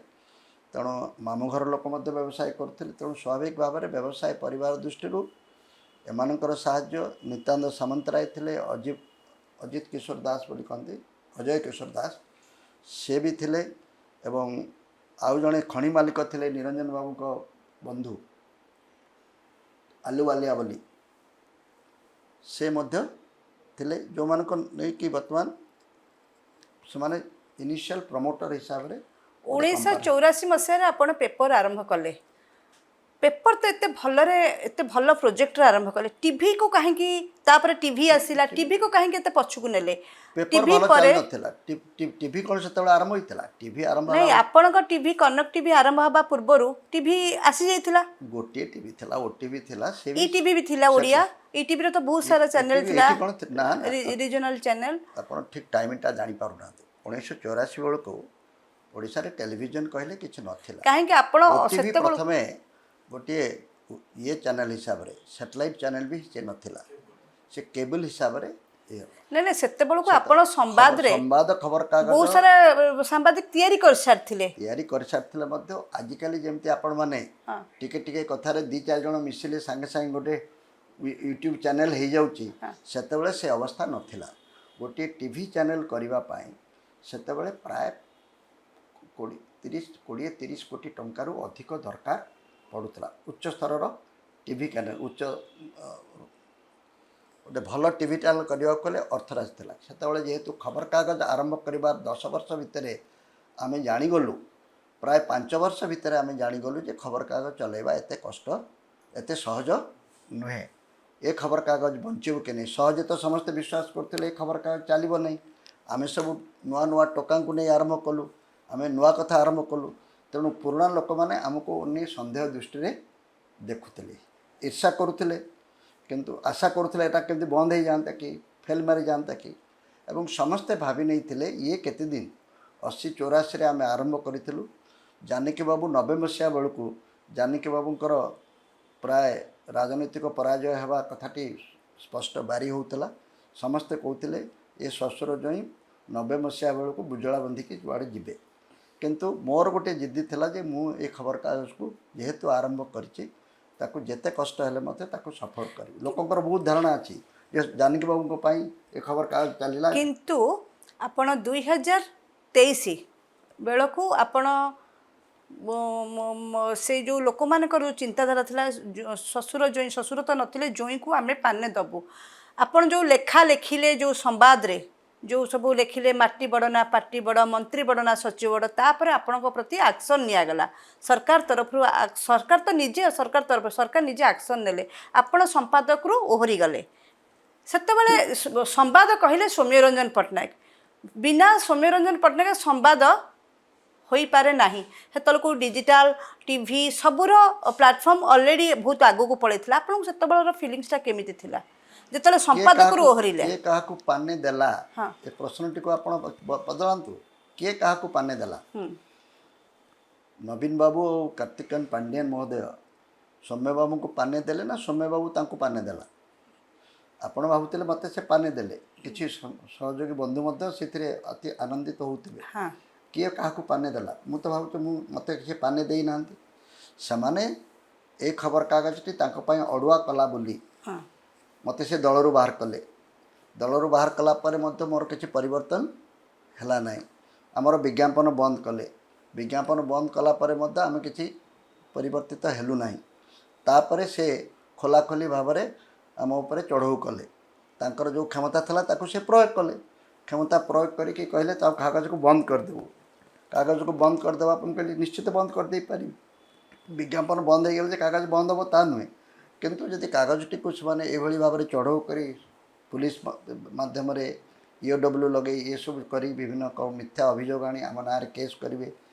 ତେଣୁ ମାମୁଁ ଘର ଲୋକ ମଧ୍ୟ ବ୍ୟବସାୟ କରୁଥିଲେ। ତେଣୁ ସ୍ୱାଭାବିକ ଭାବରେ ବ୍ୟବସାୟ ପରିବାର ଦୃଷ୍ଟିରୁ ଏମାନଙ୍କର ସାହାଯ୍ୟ, ନିତ୍ୟାନନ୍ଦ ସାମନ୍ତରାୟ ଥିଲେ, ଅଜିତ କିଶୋର ଦାସ ବୋଲି କହନ୍ତି, ଅଜୟ କିଶୋର ଦାସ, ସେ ବି ଥିଲେ ଏବଂ ଆଉ ଜଣେ ଖଣି ମାଲିକ ଥିଲେ, ନିରଞ୍ଜନ ବାବୁଙ୍କ ବନ୍ଧୁ ଆଲୁବାଲିଆ ବୋଲି, ସେ ମଧ୍ୟ ଥିଲେ, ଯେଉଁମାନଙ୍କ ନେଇକି ବର୍ତ୍ତମାନ ସେମାନେ ଇନିସିଆଲ ପ୍ରମୋଟର ହିସାବରେ ଗୋଟେ 1984 ମସିହାରେ ଆପଣ ପେପର ଆରମ୍ଭ କଲେ। ପେପର ତ ଏତେ ଭଲରେ, ଏତେ ଭଲ ପ୍ରୋଜେକ୍ଟରେ ଆରମ୍ଭ କଲେ, ଟିଭିକୁ କାହିଁକି, ତାପରେ ଟିଭି ଆସିଲା, ଟିଭିକୁ କାହିଁକି ଏତେ ପଛକୁ ନେଲେ? ପେପର ଟିଭି ଭଲ ପରେ ଚାଲିନଥିଲା। ଟିଭି କ'ଣ ସେତେବେଳେ ଆରମ୍ଭ ହୋଇଥିଲା? ଟିଭି ଆରମ୍ଭ ନାଇଁ, ହେଲା। ଆପଣଙ୍କ ଟିଭି, କନକ ଟିଭି ଆରମ୍ଭ ହେବା ପୂର୍ବରୁ ଟିଭି ଆସିଯାଇଥିଲା। ଗୋଟିଏ ଟିଭି ଥିଲା, ଓ ଟିଭି ଥିଲା ସେ ଇ ଟିଭି ବି ଥିଲା। ଓଡ଼ିଆ ଇ ଟିଭିରେ ତ ବହୁତ ସାରା ଚ୍ୟାନେଲ ETV ଥିଲା। ଏଠି କ'ଣ ନା, ନା। Regional channel. ଆପଣ ଠିକ୍ ଟାଇମଟା ଜାଣିପାରୁନାହାନ୍ତି। 1984 ବେଳକୁ ଓଡ଼ିଶାରେ ଟେଲିଭିଜନ କହିଲେ କିଛି ନଥିଲା। କାହିଁକି ଆପଣ ଓଟିଭି ସେତେବେଳକୁ ପ୍ରଥମେ ଗୋଟିଏ ଇଏ ଚ୍ୟାନେଲ ହିସାବରେ, ସାଟେଲାଇଟ୍ ଚ୍ୟାନେଲ ବି ସେ ନଥିଲା, ସେ କେବୁଲ ହିସାବରେ ଇଏ ହେଲା। ନାଇଁ ନାଇଁ, ସେତେବେଳକୁ ଆପଣ ସମ୍ବାଦରେ ସମ୍ବାଦ ଖବରକାଗଜ ବହୁତ ସାରା ସାମ୍ବାଦିକ ତିଆରି କରିସାରିଥିଲେ। ତିଆରି କରିସାରିଥିଲେ ମଧ୍ୟ ଆଜିକାଲି ଯେମିତି ଆପଣମାନେ ଟିକେ ଟିକେ କଥାରେ ଦୁଇ ଚାରି ଜଣ ମିଶିଲେ ସାଙ୍ଗେ ସାଙ୍ଗେ ଗୋଟେ ୟୁଟ୍ୟୁବ୍ ଚ୍ୟାନେଲ୍ ହେଇଯାଉଛି, ସେତେବେଳେ ସେ ଅବସ୍ଥା ନଥିଲା। ଗୋଟିଏ ଟିଭି ଚ୍ୟାନେଲ୍ କରିବା ପାଇଁ ସେତେବେଳେ ପ୍ରାୟ 20-30 କୋଟି ଟଙ୍କାରୁ ଅଧିକ ଦରକାର ପଡ଼ୁଥିଲା। ଉଚ୍ଚ ସ୍ତରର ଟିଭି ଚ୍ୟାନେଲ୍, ଉଚ୍ଚ ଗୋଟେ ଭଲ ଟିଭି ଚ୍ୟାନେଲ୍ କରିବାକୁ ହେଲେ ଅର୍ଥରାଶି ଥିଲା। ସେତେବେଳେ ଯେହେତୁ ଖବରକାଗଜ ଆରମ୍ଭ କରିବା 10 ବର୍ଷ ଭିତରେ ଆମେ ଜାଣିଗଲୁ, ପ୍ରାୟ 5 ବର୍ଷ ଭିତରେ ଆମେ ଜାଣିଗଲୁ ଯେ ଖବରକାଗଜ ଚଲାଇବା ଏତେ କଷ୍ଟ, ଏତେ ସହଜ ନୁହେଁ। ଏ ଖବରକାଗଜ ବଞ୍ଚିବ କି ନାହିଁ? ସହଜେ ତ ସମସ୍ତେ ବିଶ୍ୱାସ କରୁଥିଲେ ଏ ଖବରକାଗଜ ଚାଲିବ ନାହିଁ। ଆମେ ସବୁ ନୂଆ ନୂଆ ଟୋକାଙ୍କୁ ନେଇ ଆରମ୍ଭ କଲୁ, ଆମେ ନୂଆ କଥା ଆରମ୍ଭ କଲୁ। ତେଣୁ ପୁରୁଣା ଲୋକମାନେ ଆମକୁ ନେଇ ସନ୍ଦେହ ଦୃଷ୍ଟିରେ ଦେଖୁଥିଲେ, ଈର୍ଷା କରୁଥିଲେ, କିନ୍ତୁ ଆଶା କରୁଥିଲେ ଏଇଟା କେମିତି ବନ୍ଦ ହେଇଯାଆନ୍ତା କି, ଫେଲ୍ ମାରିଯାଆନ୍ତା କି। ଏବଂ ସମସ୍ତେ ଭାବି ନେଇଥିଲେ ଇଏ କେତେ ଦିନ। 80-84ରେ ଆମେ ଆରମ୍ଭ କରିଥିଲୁ। ଜାନକୀ ବାବୁ 90 ମସିହା ବେଳକୁ ଜାନକୀ ବାବୁଙ୍କର ପ୍ରାୟ ରାଜନୈତିକ ପରାଜୟ ହେବା କଥାଟି ସ୍ପଷ୍ଟ ବାରି ହେଉଥିଲା। ସମସ୍ତେ କହୁଥିଲେ ଏ ଶ୍ୱଶୁର ଜୋଇଁ 90 ମସିହା ବେଳକୁ ବୁଜୁଳା ବାନ୍ଧିକି କୁଆଡ଼େ ଯିବେ। କିନ୍ତୁ ମୋର ଗୋଟିଏ ଜିଦ୍ଦି ଥିଲା ଯେ ମୁଁ ଏ ଖବରକାଗଜକୁ ଯେହେତୁ ଆରମ୍ଭ କରିଛି, ତାକୁ ଯେତେ କଷ୍ଟ ହେଲେ ମଧ୍ୟ ତାକୁ ସଫଳ କରିବି। ଲୋକଙ୍କର ବହୁତ ଧାରଣା ଅଛି ଯେ ଜାନକୀ ବାବୁଙ୍କ ପାଇଁ ଏ ଖବରକାଗଜ ଚାଲିଲା। କିନ୍ତୁ ଆପଣ 2023 ବେଳକୁ ଆପଣ ସେଇ ଯେଉଁ ଲୋକମାନଙ୍କର ଯେଉଁ ଚିନ୍ତାଧାରା ଥିଲା, ଶ୍ୱଶୁର ଜୋଇଁ, ଶ୍ୱଶୁର ତ ନଥିଲେ, ଜୋଇଁକୁ ଆମେ ପାନେ ଦେବୁ, ଆପଣ ଯେଉଁ ଲେଖା ଲେଖିଲେ, ଯେଉଁ ସମ୍ବାଦରେ ଯେଉଁ ସବୁ ଲେଖିଲେ, ମାଟି ବଡ଼ ନା ପାଟି ବଡ଼, ମନ୍ତ୍ରୀ ବଡ଼ ନା ସଚିବ ବଡ଼, ତାପରେ ଆପଣଙ୍କ ପ୍ରତି ଆକ୍ସନ୍ ନିଆଗଲା ସରକାର ତରଫରୁ। ସରକାର ତ ନିଜେ, ସରକାର ତରଫରୁ ସରକାର ନିଜେ ଆକ୍ସନ୍ ନେଲେ, ଆପଣ ସମ୍ପାଦକରୁ ଓହରି ଗଲେ। ସେତେବେଳେ ସମ୍ବାଦ କହିଲେ ସୌମ୍ୟରଞ୍ଜନ ପଟ୍ଟନାୟକ। ବିନା ସୌମ୍ୟରଞ୍ଜନ ପଟ୍ଟନାୟକ ସମ୍ବାଦ ହୋଇପାରେ ନାହିଁ। ସେତେବେଳକୁ ଡିଜିଟାଲ, ଟିଭି ସବୁର ପ୍ଲାଟଫର୍ମ ଅଲରେଡ଼ି ବହୁତ ଆଗକୁ ପଳେଇଥିଲା। ଆପଣଙ୍କୁ ସେତେବେଳର ଫିଲିଙ୍ଗସଟା କେମିତି ଥିଲା ଯେତେବେଳେ କିଏ ସମ୍ପାଦକରୁ ଓହରିଲେ? କିଏ କାହାକୁ ପାନେ ଦେଲା? ଏ ପ୍ରଶ୍ନଟିକୁ ଆପଣ ବଦଳାନ୍ତୁ। କିଏ କାହାକୁ ପାନେ ଦେଲା? ନବୀନ ବାବୁ ଆଉ କାର୍ତ୍ତିକେୟନ ପାଣ୍ଡିଆନ ମହୋଦୟ ସୌମ୍ୟ ବାବୁଙ୍କୁ ପାନେ ଦେଲେ ନା ସୌମ୍ୟ ବାବୁ ତାଙ୍କୁ ପାନେ ଦେଲା? ଆପଣ ଭାବୁଥିଲେ ମୋତେ ସେ ପାନେ ଦେଲେ। କିଛି ସହଯୋଗୀ ବନ୍ଧୁ ମଧ୍ୟ ସେଥିରେ ଅତି ଆନନ୍ଦିତ ହେଉଥିବେ। କିଏ କାହାକୁ ପାନେ ଦେଲା? ମୁଁ ତ ଭାବୁଛି ମୋତେ କିଛି ପାନେ ଦେଇନାହାନ୍ତି। ସେମାନେ ଏ ଖବରକାଗଜଟି ତାଙ୍କ ପାଇଁ ଅଡ଼ୁଆ କଲା ବୋଲି ମୋତେ ସେ ଦଳରୁ ବାହାର କଲେ। ଦଳରୁ ବାହାର କଲା ପରେ ମଧ୍ୟ ମୋର କିଛି ପରିବର୍ତ୍ତନ ହେଲା ନାହିଁ। ଆମର ବିଜ୍ଞାପନ ବନ୍ଦ କଲେ। ବିଜ୍ଞାପନ ବନ୍ଦ କଲା ପରେ ମଧ୍ୟ ଆମେ କିଛି ପରିବର୍ତ୍ତିତ ହେଲୁ ନାହିଁ। ତାପରେ ସେ ଖୋଲାଖୋଲି ଭାବରେ ଆମ ଉପରେ ଚଢ଼ଉ କଲେ। ତାଙ୍କର ଯେଉଁ କ୍ଷମତା ଥିଲା ତାକୁ ସେ ପ୍ରୟୋଗ କଲେ। କ୍ଷମତା ପ୍ରୟୋଗ କରିକି କହିଲେ ତାକୁ କାଗଜକୁ ବନ୍ଦ କରିଦେବୁ। କାଗଜକୁ ବନ୍ଦ କରିଦେବା ପାଇଁ କହିଲି, ନିଶ୍ଚିତ ବନ୍ଦ କରିଦେଇପାରିବି। ବିଜ୍ଞାପନ ବନ୍ଦ ହେଇଗଲେ ଯେ କାଗଜ ବନ୍ଦ ହେବ ତା ନୁହେଁ। କିନ୍ତୁ ଯଦି କାଗଜଟିକୁ ସେମାନେ ଏଇଭଳି ଭାବରେ ଚଢ଼ଉ କରି, ପୁଲିସ ମାଧ୍ୟମରେ ଇଓଡବ୍ଲ୍ୟୁ ଲଗେଇ, ଏସବୁ କରି ବିଭିନ୍ନ ମିଥ୍ୟା ଅଭିଯୋଗ ଆଣି ଆମ ନାଁରେ କେସ୍ କରିବେ,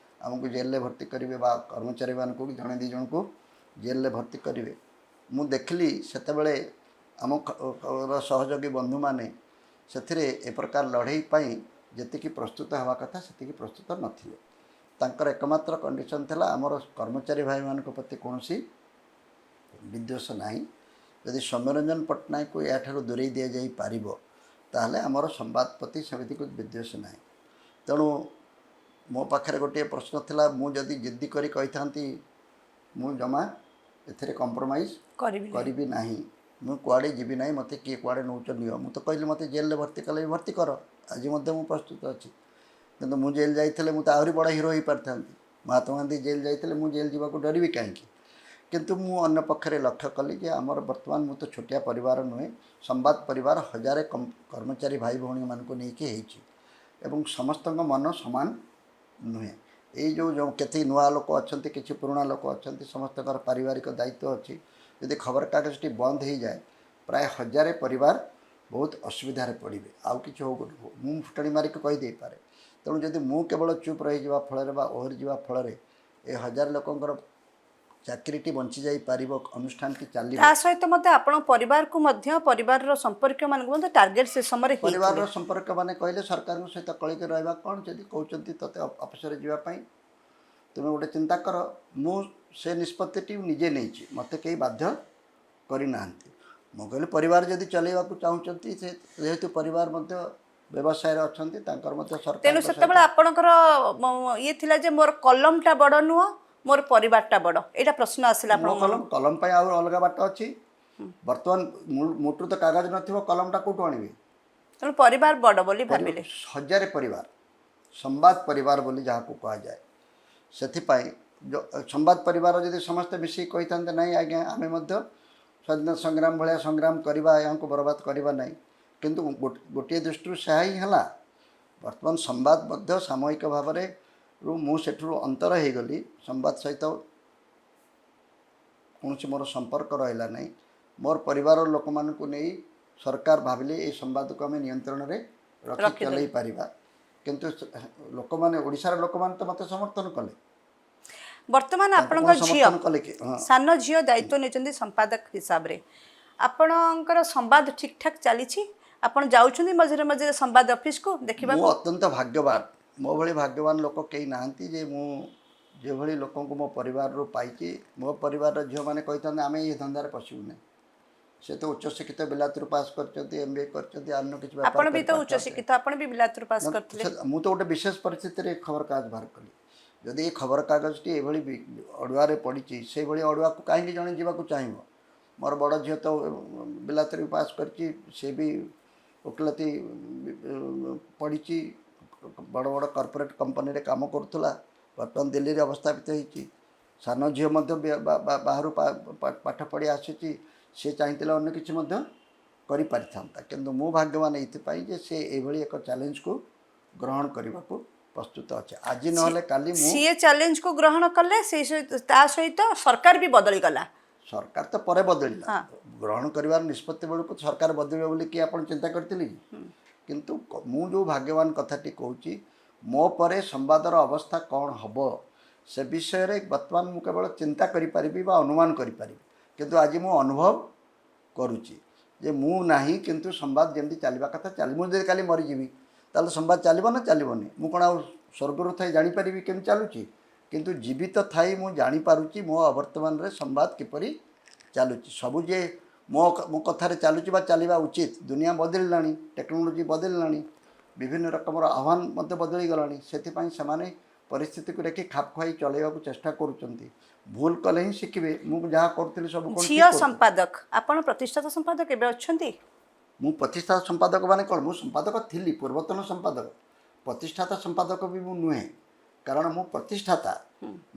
ଆମକୁ ଜେଲରେ ଭର୍ତ୍ତି କରିବେ ବା କର୍ମଚାରୀମାନଙ୍କୁ ଜଣେ ଦୁଇ ଜଣଙ୍କୁ ଜେଲରେ ଭର୍ତ୍ତି କରିବେ, ମୁଁ ଦେଖିଲି ସେତେବେଳେ ଆମ ର ସହଯୋଗୀ ବନ୍ଧୁମାନେ ସେଥିରେ ଏ ପ୍ରକାର ଲଢ଼େଇ ପାଇଁ ଯେତିକି ପ୍ରସ୍ତୁତ ହେବା କଥା ସେତିକି ପ୍ରସ୍ତୁତ ନଥିଲେ। ତାଙ୍କର ଏକମାତ୍ର କଣ୍ଡିସନ୍ ଥିଲା, ଆମର କର୍ମଚାରୀ ଭାଇମାନଙ୍କ ପ୍ରତି କୌଣସି ବିଦ୍ୱେଷ ନାହିଁ, ଯଦି ସୌମ୍ୟରଞ୍ଜନ ପଟ୍ଟନାୟକକୁ ଏହାଠାରୁ ଦୂରେଇ ଦିଆଯାଇପାରିବ ତାହେଲେ ଆମର ସମ୍ବାଦ ପ୍ରତି ସେମିତି କିଛି ବିଦ୍ୱେଷ ନାହିଁ। ତେଣୁ ମୋ ପାଖରେ ଗୋଟିଏ ପ୍ରଶ୍ନ ଥିଲା, ମୁଁ ଯଦି ଜିଦ୍ଦି କରି କହିଥାନ୍ତି ମୁଁ ଜମା ଏଥିରେ କମ୍ପ୍ରମାଇଜ୍ କରିବି ନାହିଁ। କରିବି ନାହିଁ, ମୁଁ କୁଆଡ଼େ ଯିବି ନାହିଁ, ମୋତେ କିଏ କୁଆଡ଼େ ନେଉଛ ନିଅ, ମୁଁ ତ କହିଲି ମୋତେ ଜେଲରେ ଭର୍ତ୍ତି କଲେ ବି ଭର୍ତ୍ତି କର, ଆଜି ମଧ୍ୟ ମୁଁ ପ୍ରସ୍ତୁତ ଅଛି, କିନ୍ତୁ ମୁଁ ଜେଲ୍ ଯାଇଥିଲେ ମୁଁ ତ ଆହୁରି ବଡ଼ ହିରୋ ହୋଇପାରିଥାନ୍ତି। ମହାତ୍ମା ଗାନ୍ଧୀ ଜେଲ୍ ଯାଇଥିଲେ ମୁଁ ଜେଲ୍ ଯିବାକୁ ଡରିବି କାହିଁକି? କିନ୍ତୁ ମୁଁ ଅନ୍ୟ ପକ୍ଷରେ ଲକ୍ଷ୍ୟ କଲି ଯେ ଆମର ବର୍ତ୍ତମାନ ମୁଁ ତ ଛୋଟିଆ ପରିବାର ନୁହେଁ, ସମ୍ବାଦ ପରିବାର ହଜାରେ କର୍ମଚାରୀ ଭାଇ ଭଉଣୀମାନଙ୍କୁ ନେଇକି ହେଇଛି ଏବଂ ସମସ୍ତଙ୍କ ମନ ସମାନ ନୁହେଁ। ଏଇ ଯେଉଁ ଯେଉଁ କେତେ ନୂଆ ଲୋକ ଅଛନ୍ତି, କିଛି ପୁରୁଣା ଲୋକ ଅଛନ୍ତି, ସମସ୍ତଙ୍କର ପାରିବାରିକ ଦାୟିତ୍ୱ ଅଛି। ଯଦି ଖବରକାଗଜଟି ବନ୍ଦ ହେଇଯାଏ ପ୍ରାୟ ହଜାରେ ପରିବାର ବହୁତ ଅସୁବିଧାରେ ପଡ଼ିବେ। ଆଉ କିଛି ହଉ ମୁଁ ଫୁଟାଣି ମାରିକି କହିଦେଇପାରେ। ତେଣୁ ଯଦି ମୁଁ କେବଳ ଚୁପ୍ ରହିଯିବା ଫଳରେ ବା ଓହରି ଯିବା ଫଳରେ ଏ ହଜାରେ ଲୋକଙ୍କର ଚାକିରିଟି ବଞ୍ଚି ଯାଇପାରିବ, ଅନୁଷ୍ଠାନଟି ଚାଲିବ। ତା ସହିତ ମଧ୍ୟ ଆପଣ ପରିବାରକୁ ମଧ୍ୟ, ପରିବାରର ସମ୍ପର୍କୀୟମାନଙ୍କୁ ମଧ୍ୟ ଟାର୍ଗେଟ ସେ ସମୟରେ ହେଇଥିଲେ। ପରିବାରର ସମ୍ପର୍କମାନେ କହିଲେ ସରକାରଙ୍କ ସହିତ କଳିକି ରହିବା କ'ଣ, ଯଦି କହୁଛନ୍ତି ତୋତେ ଅଫିସରେ ଯିବା ପାଇଁ, ତୁମେ ଗୋଟେ ଚିନ୍ତା କର। ମୁଁ ସେ ନିଷ୍ପତ୍ତିଟି ନିଜେ ନେଇଛି, ମୋତେ କେହି ବାଧ୍ୟ କରିନାହାନ୍ତି। ମୁଁ କହିଲି ପରିବାର ଯଦି ଚଲେଇବାକୁ ଚାହୁଁଛନ୍ତି, ସେ ଯେହେତୁ ପରିବାର ମଧ୍ୟ ବ୍ୟବସାୟରେ ଅଛନ୍ତି, ତାଙ୍କର ମଧ୍ୟ ସରକାର। ତେଣୁ ସେତେବେଳେ ଆପଣଙ୍କର ଇଏ ଥିଲା ଯେ ମୋର କଲମଟା ବଡ଼ ନୁହଁ, ମୋର ପରିବାରଟା ବଡ଼, ଏଇଟା ପ୍ରଶ୍ନ ଆସିଲା ମୋ ଆପଣଙ୍କ କଲମ, କଲମ ପାଇଁ ଆଉ ଅଲଗା ବାଟ ଅଛି। ବର୍ତ୍ତମାନ ମୋଟରୁ ତ କାଗଜ ନଥିବ, କଲମଟା କେଉଁଠୁ ଆଣିବେ? ତେଣୁ ପରିବାର ବଡ଼ ବୋଲି ଭାବିଲେ। ହଜାରେ ପରିବାର, ସମ୍ବାଦ ପରିବାର ବୋଲି ଯାହାକୁ କୁହାଯାଏ, ସେଥିପାଇଁ ସମ୍ବାଦ ପରିବାର ଯଦି ସମସ୍ତେ ମିଶିକି କହିଥାନ୍ତେ ନାଇଁ ଆଜ୍ଞା ଆମେ ମଧ୍ୟ ସ୍ୱାଧୀନତା ସଂଗ୍ରାମ ଭଳିଆ ସଂଗ୍ରାମ କରିବା, ଏହାକୁ ବରବାଦ କରିବା ନାହିଁ, କିନ୍ତୁ ଗୋଟିଏ ଦୃଷ୍ଟିରୁ ସେହା ହିଁ ହେଲା। ବର୍ତ୍ତମାନ ସମ୍ବାଦ ମଧ୍ୟ ସାମୟିକ ଭାବରେ ରୁ ମୁଁ ସେଠୁ ଅନ୍ତର ହେଇଗଲି, ସମ୍ବାଦ ସହିତ କୌଣସି ମୋର ସମ୍ପର୍କ ରହିଲା ନାହିଁ। ମୋର ପରିବାରର ଲୋକମାନଙ୍କୁ ନେଇ ସରକାର ଭାବିଲେ ଏଇ ସମ୍ବାଦକୁ ଆମେ ନିୟନ୍ତ୍ରଣରେ ରଖି ରଖିଦେଲେ। ଚଲେଇ ପାରିବା, କିନ୍ତୁ ଲୋକମାନେ, ଓଡ଼ିଶାର ଲୋକମାନେ ତ ମୋତେ ସମର୍ଥନ କଲେ। ବର୍ତ୍ତମାନ ତାଙ୍କୁ ଆପଣଙ୍କ କଣ ଝିଅ, ସମର୍ଥନ କଲେ କି? ହଁ। ସାନ ଝିଅ ଦାୟିତ୍ୱ ନେଇଛନ୍ତି ସମ୍ପାଦକ ହିସାବରେ। ଆପଣଙ୍କର ସମ୍ବାଦ ଠିକ୍ ଠାକ୍ ଚାଲିଛି? ଆପଣ ଯାଉଛନ୍ତି ମଝିରେ ମଝିରେ ସମ୍ବାଦ ଅଫିସକୁ ଦେଖିବାକୁ? ମୁଁ ଅତ୍ୟନ୍ତ ଭାଗ୍ୟବାନ, ମୋ ଭଳି ଭାଗ୍ୟବାନ ଲୋକ କେହି ନାହାନ୍ତି ଯେ ମୁଁ ଯେଭଳି ଲୋକଙ୍କୁ ମୋ ପରିବାରରୁ ପାଇଛି। ମୋ ପରିବାରର ଝିଅମାନେ କହିଥାନ୍ତେ ଆମେ ଏଇ ଧନ୍ଦାରେ ପଶିବୁ ନାହିଁ, ସେ ତ ଉଚ୍ଚଶିକ୍ଷିତ, ବିଲାତରୁ ପାସ୍ କରିଛନ୍ତି, MBA କରିଛନ୍ତି, ଅନ୍ୟ କିଛି ବେପାର ଆପଣ ବି ତ କରିପାରିଥାନ୍ତେ। ଉଚ୍ଚଶିକ୍ଷିତ, ଆପଣ ବି ବିଲାତରୁ ପାସ୍ କରିଥିଲେ। ମୁଁ ତ ଗୋଟେ ବିଶେଷ ପରିସ୍ଥିତିରେ ଖବରକାଗଜ ବାହାର କଲି। ଯଦି ଏ ଖବରକାଗଜଟି ଏଭଳି ଅଡ଼ୁଆରେ ପଡ଼ିଛି, ସେଇଭଳି ଅଡ଼ୁଆକୁ କାହିଁକି ଜଣେ ଯିବାକୁ ଚାହିଁବ? ମୋର ବଡ଼ ଝିଅ ତ ବିଲାତରେ ବି ପାସ୍ କରିଛି, ସେ ବି ଓକିଲାତି ପଢ଼ିଛି, ବଡ଼ ବଡ଼ କର୍ପୋରେଟ୍ କମ୍ପାନୀରେ କାମ କରୁଥିଲା, ବର୍ତ୍ତମାନ ଦିଲ୍ଲୀରେ ଅବସ୍ଥାପିତ ହେଇଛି। ସାନ ଝିଅ ମଧ୍ୟ ବାହାରୁ ପାଠ ପଢ଼ି ଆସିଛି, ସେ ଚାହିଁଥିଲେ ଅନ୍ୟ କିଛି ମଧ୍ୟ କରିପାରିଥାନ୍ତା, କିନ୍ତୁ ମୁଁ ଭାଗ୍ୟବାନ ଏଇଥିପାଇଁ ଯେ ସେ ଏଇଭଳି ଏକ ଚ୍ୟାଲେଞ୍ଜକୁ ଗ୍ରହଣ କରିବାକୁ ପ୍ରସ୍ତୁତ ଅଛି। ଆଜି ନହେଲେ କାଲି ମୁଁ ସିଏ ଚ୍ୟାଲେଞ୍ଜକୁ ଗ୍ରହଣ କଲେ, ସେଇ ସହିତ ତା ସହିତ ସରକାର ବି ବଦଳିଗଲା। ସରକାର ତ ପରେ ବଦଳିଲା, ଗ୍ରହଣ କରିବାର ନିଷ୍ପତ୍ତି ବେଳକୁ ସରକାର ବଦଳିବ ବୋଲି କିଏ ଆପଣ ଚିନ୍ତା କରିଥିଲେ କି? କିନ୍ତୁ ମୁଁ ଯେଉଁ ଭାଗ୍ୟବାନ କଥାଟି କହୁଛି, ମୋ ପରେ ସମ୍ବାଦର ଅବସ୍ଥା କ'ଣ ହେବ ସେ ବିଷୟରେ ବର୍ତ୍ତମାନ ମୁଁ କେବଳ ଚିନ୍ତା କରିପାରିବି ବା ଅନୁମାନ କରିପାରିବି, କିନ୍ତୁ ଆଜି ମୁଁ ଅନୁଭବ କରୁଛି ଯେ ମୁଁ ନାହିଁ, କିନ୍ତୁ ସମ୍ବାଦ ଯେମିତି ଚାଲିବା କଥା ଚାଲି। ମୁଁ ଯଦି କାଲି ମରିଯିବି ତାହେଲେ ସମ୍ବାଦ ଚାଲିବ ନା ଚାଲିବନି? ମୁଁ କ'ଣ ଆଉ ସ୍ୱର୍ଗରୁ ଥାଇ ଜାଣିପାରିବି କେମିତି ଚାଲୁଛି? କିନ୍ତୁ ଜୀବିତ ଥାଇ ମୁଁ ଜାଣିପାରୁଛି ମୋ ଅବର୍ତ୍ତମାନରେ ସମ୍ବାଦ କିପରି ଚାଲୁଛି। ସବୁ ଯେ ମୋ କଥାରେ ଚାଲୁଛି ବା ଚାଲିବା ଉଚିତ। ଦୁନିଆ ବଦଳିଲାଣି, ଟେକ୍ନୋଲୋଜି ବଦଳିଲାଣି, ବିଭିନ୍ନ ରକମର ଆହ୍ୱାନ ମଧ୍ୟ ବଦଳିଗଲାଣି, ସେଥିପାଇଁ ସେମାନେ ପରିସ୍ଥିତିକୁ ଦେଖି ଖାପ ଖୁଆଇ ଚଲେଇବାକୁ ଚେଷ୍ଟା କରୁଛନ୍ତି। ଭୁଲ କଲେ ହିଁ ଶିଖିବେ। ମୁଁ ଯାହା କରୁଥିଲି ସବୁ କ'ଣ ଠିକ୍ ଝିଅ କରୁଥିଲି? ସମ୍ପାଦକ, ଆପଣ ପ୍ରତିଷ୍ଠାତା ସମ୍ପାଦକ ଏବେ ଅଛନ୍ତି? ମୁଁ ପ୍ରତିଷ୍ଠାତା ସମ୍ପାଦକ ମାନେ କ'ଣ, ମୁଁ ସମ୍ପାଦକ ଥିଲି, ପୂର୍ବତନ ସମ୍ପାଦକ। ପ୍ରତିଷ୍ଠାତା ସମ୍ପାଦକ ବି ମୁଁ ନୁହେଁ, କାରଣ ମୁଁ ପ୍ରତିଷ୍ଠାତା,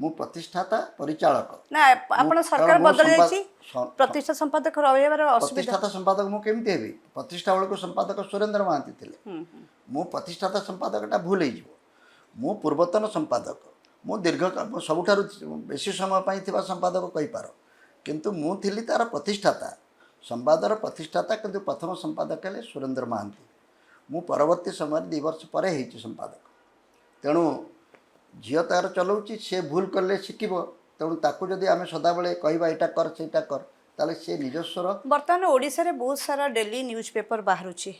ମୁଁ ପ୍ରତିଷ୍ଠାତା ପରିଚାଳକ। ନା, ଆପଣ ମୁଁ- ସରକାର କାରଣ ମୁଁ ବଦଳି ଯାଇଛି, ପ୍ରତିଷ୍ଠା ସମ୍ପାଦକ ରହିବାର ଅସୁବିଧା। ପ୍ରତିଷ୍ଠାତା ସମ୍ପାଦକ ମୁଁ କେମିତି ହେବି? ପ୍ରତିଷ୍ଠା ବେଳକୁ ସମ୍ପାଦକ ସୁରେନ୍ଦ୍ର ମହାନ୍ତି ଥିଲେ। ମୁଁ ପ୍ରତିଷ୍ଠାତା ସମ୍ପାଦକଟା ଭୁଲ ହେଇଯିବ। ମୁଁ ପୂର୍ବତନ ସମ୍ପାଦକ, ମୁଁ ଦୀର୍ଘ, ମୁଁ ସବୁଠାରୁ ବେଶୀ ସମୟ ପାଇଁ ଥିବା ସମ୍ପାଦକ କହିପାର, କିନ୍ତୁ ମୁଁ ଥିଲି ତା'ର ପ୍ରତିଷ୍ଠାତା, ସମ୍ବାଦର ପ୍ରତିଷ୍ଠାତା। କିନ୍ତୁ ପ୍ରଥମ ସମ୍ପାଦକ ହେଲେ ସୁରେନ୍ଦ୍ର ମହାନ୍ତି। ମୁଁ ପରବର୍ତ୍ତୀ ସମୟରେ 2 ବର୍ଷ ପରେ ହେଇଛି ସମ୍ପାଦକ। ତେଣୁ ଝିଅ ତା'ର ଚଲାଉଛି, ସେ ଭୁଲ କଲେ ଶିଖିବ। ତେଣୁ ତାକୁ ଯଦି ଆମେ ସଦାବେଳେ କହିବା ଏଇଟା କର ସେଇଟା କର, ତାହେଲେ ସେ ନିଜସ୍ୱର। ବର୍ତ୍ତମାନ ଓଡ଼ିଶାରେ ବହୁତ ସାରା ଡେଲି ନ୍ୟୁଜ୍ ପେପର ବାହାରୁଛି।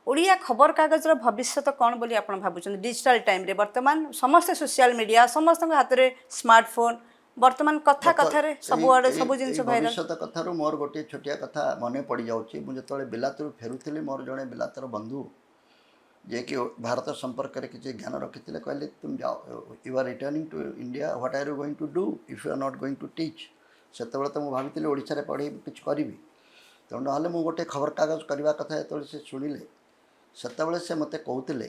ଓଡ଼ିଆ ଖବରକାଗଜର ଭବିଷ୍ୟତ କ'ଣ ବୋଲି ଆପଣ ଭାବୁଛନ୍ତି? ଡିଜିଟାଲ ଟାଇମ୍ରେ ବର୍ତ୍ତମାନ ସମସ୍ତେ ସୋସିଆଲ ମିଡ଼ିଆ, ସମସ୍ତଙ୍କ ହାତରେ ସ୍ମାର୍ଟଫୋନ୍, ବର୍ତ୍ତମାନ କଥା କଥାରେ ସବୁଆଡ଼େ ସବୁ ଜିନିଷ ଭାଇରାଲ। ଭବିଷ୍ୟତ କଥାରୁ ମୋର ଗୋଟିଏ ଛୋଟିଆ କଥା ମନେ ପଡ଼ିଯାଉଛି। ମୁଁ ଯେତେବେଳେ ବିଲାତରୁ ଫେରୁଥିଲି, ମୋର ଜଣେ ବିଲାତର ବନ୍ଧୁ, ଯିଏକି ଭାରତ ସମ୍ପର୍କରେ କିଛି ଜ୍ଞାନ ରଖିଥିଲେ, କହିଲେ, "ତୁମ ଯାଅ, you are returning to India, what are you going to do if you are not going to teach?" ସେତେବେଳେ ତ ମୁଁ ଭାବିଥିଲି ଓଡ଼ିଶାରେ ପଢ଼େଇ କିଛି କରିବି, ତେଣୁ ନହେଲେ ମୁଁ ଗୋଟେ ଖବରକାଗଜ କରିବା କଥା। ଯେତେବେଳେ ସେ ଶୁଣିଲେ, ସେତେବେଳେ ସେ ମୋତେ କହୁଥିଲେ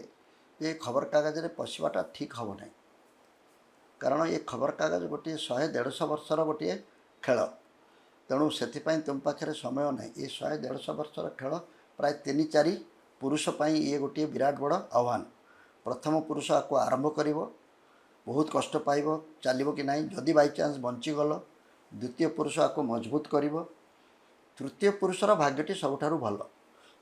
ଯେ ଏ ଖବରକାଗଜରେ ପଶିବାଟା ଠିକ୍ ହେବ ନାହିଁ, କାରଣ ଏ ଖବରକାଗଜ ଗୋଟିଏ 100-150 ବର୍ଷର ଗୋଟିଏ ଖେଳ। ତେଣୁ ସେଥିପାଇଁ ତୁମ ପାଖରେ ସମୟ ନାହିଁ। ଏ 100-150 ବର୍ଷର ଖେଳ ପ୍ରାୟ ତିନି ଚାରି ପୁରୁଷ ପାଇଁ ଇଏ ଗୋଟିଏ ବିରାଟ ବଡ଼ ଆହ୍ୱାନ। ପ୍ରଥମ ପୁରୁଷ ଆକୁ ଆରମ୍ଭ କରିବ, ବହୁତ କଷ୍ଟ ପାଇବ, ଚାଲିବ କି ନାହିଁ। ଯଦି ବାଇଚାନ୍ସ ବଞ୍ଚିଗଲ, ଦ୍ୱିତୀୟ ପୁରୁଷ ଆକୁ ମଜବୁତ କରିବ। ତୃତୀୟ ପୁରୁଷର ଭାଗ୍ୟଟି ସବୁଠାରୁ ଭଲ,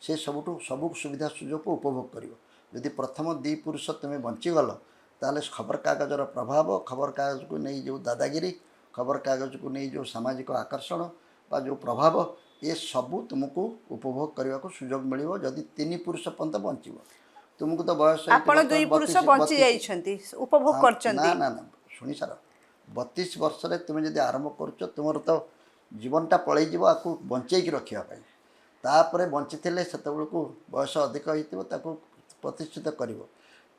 ସେ ସବୁଠୁ ସବୁ ସୁବିଧା ସୁଯୋଗକୁ ଉପଭୋଗ କରିବ। ଯଦି ପ୍ରଥମ ଦୁଇ ପୁରୁଷ ତୁମେ ବଞ୍ଚିଗଲ, ତାହେଲେ ଖବରକାଗଜର ପ୍ରଭାବ, ଖବରକାଗଜକୁ ନେଇ ଯେଉଁ ଦାଦାଗିରି, ଖବରକାଗଜକୁ ନେଇ ଯେଉଁ ସାମାଜିକ ଆକର୍ଷଣ ବା ଯେଉଁ ପ୍ରଭାବ, ଏ ସବୁ ତୁମକୁ ଉପଭୋଗ କରିବାକୁ ସୁଯୋଗ ମିଳିବ, ଯଦି ତିନି ପୁରୁଷ ପର୍ଯ୍ୟନ୍ତ ବଞ୍ଚିବ। ତୁମକୁ ତ ବୟସ ହେଇଛି ଆପଣ ବର୍ତ୍ତମାନ ଦୁଇ ପୁରୁଷ 32, ବଞ୍ଚି 32। ଯାଇଛନ୍ତି, ଉପଭୋଗ କରିଛନ୍ତି। ନା ନା ନା, ଶୁଣି ସାର। 32 ବର୍ଷରେ ତୁମେ ଯଦି ଆରମ୍ଭ କରୁଛ, ତୁମର ତ ଜୀବନଟା ପଳେଇଯିବ ଆକୁ ବଞ୍ଚେଇକି ରଖିବା ପାଇଁ। ତାପରେ ବଞ୍ଚିଥିଲେ ସେତେବେଳକୁ ବୟସ ଅଧିକ ହେଇଥିବ, ତାକୁ ପ୍ରତିଷ୍ଠିତ କରିବ।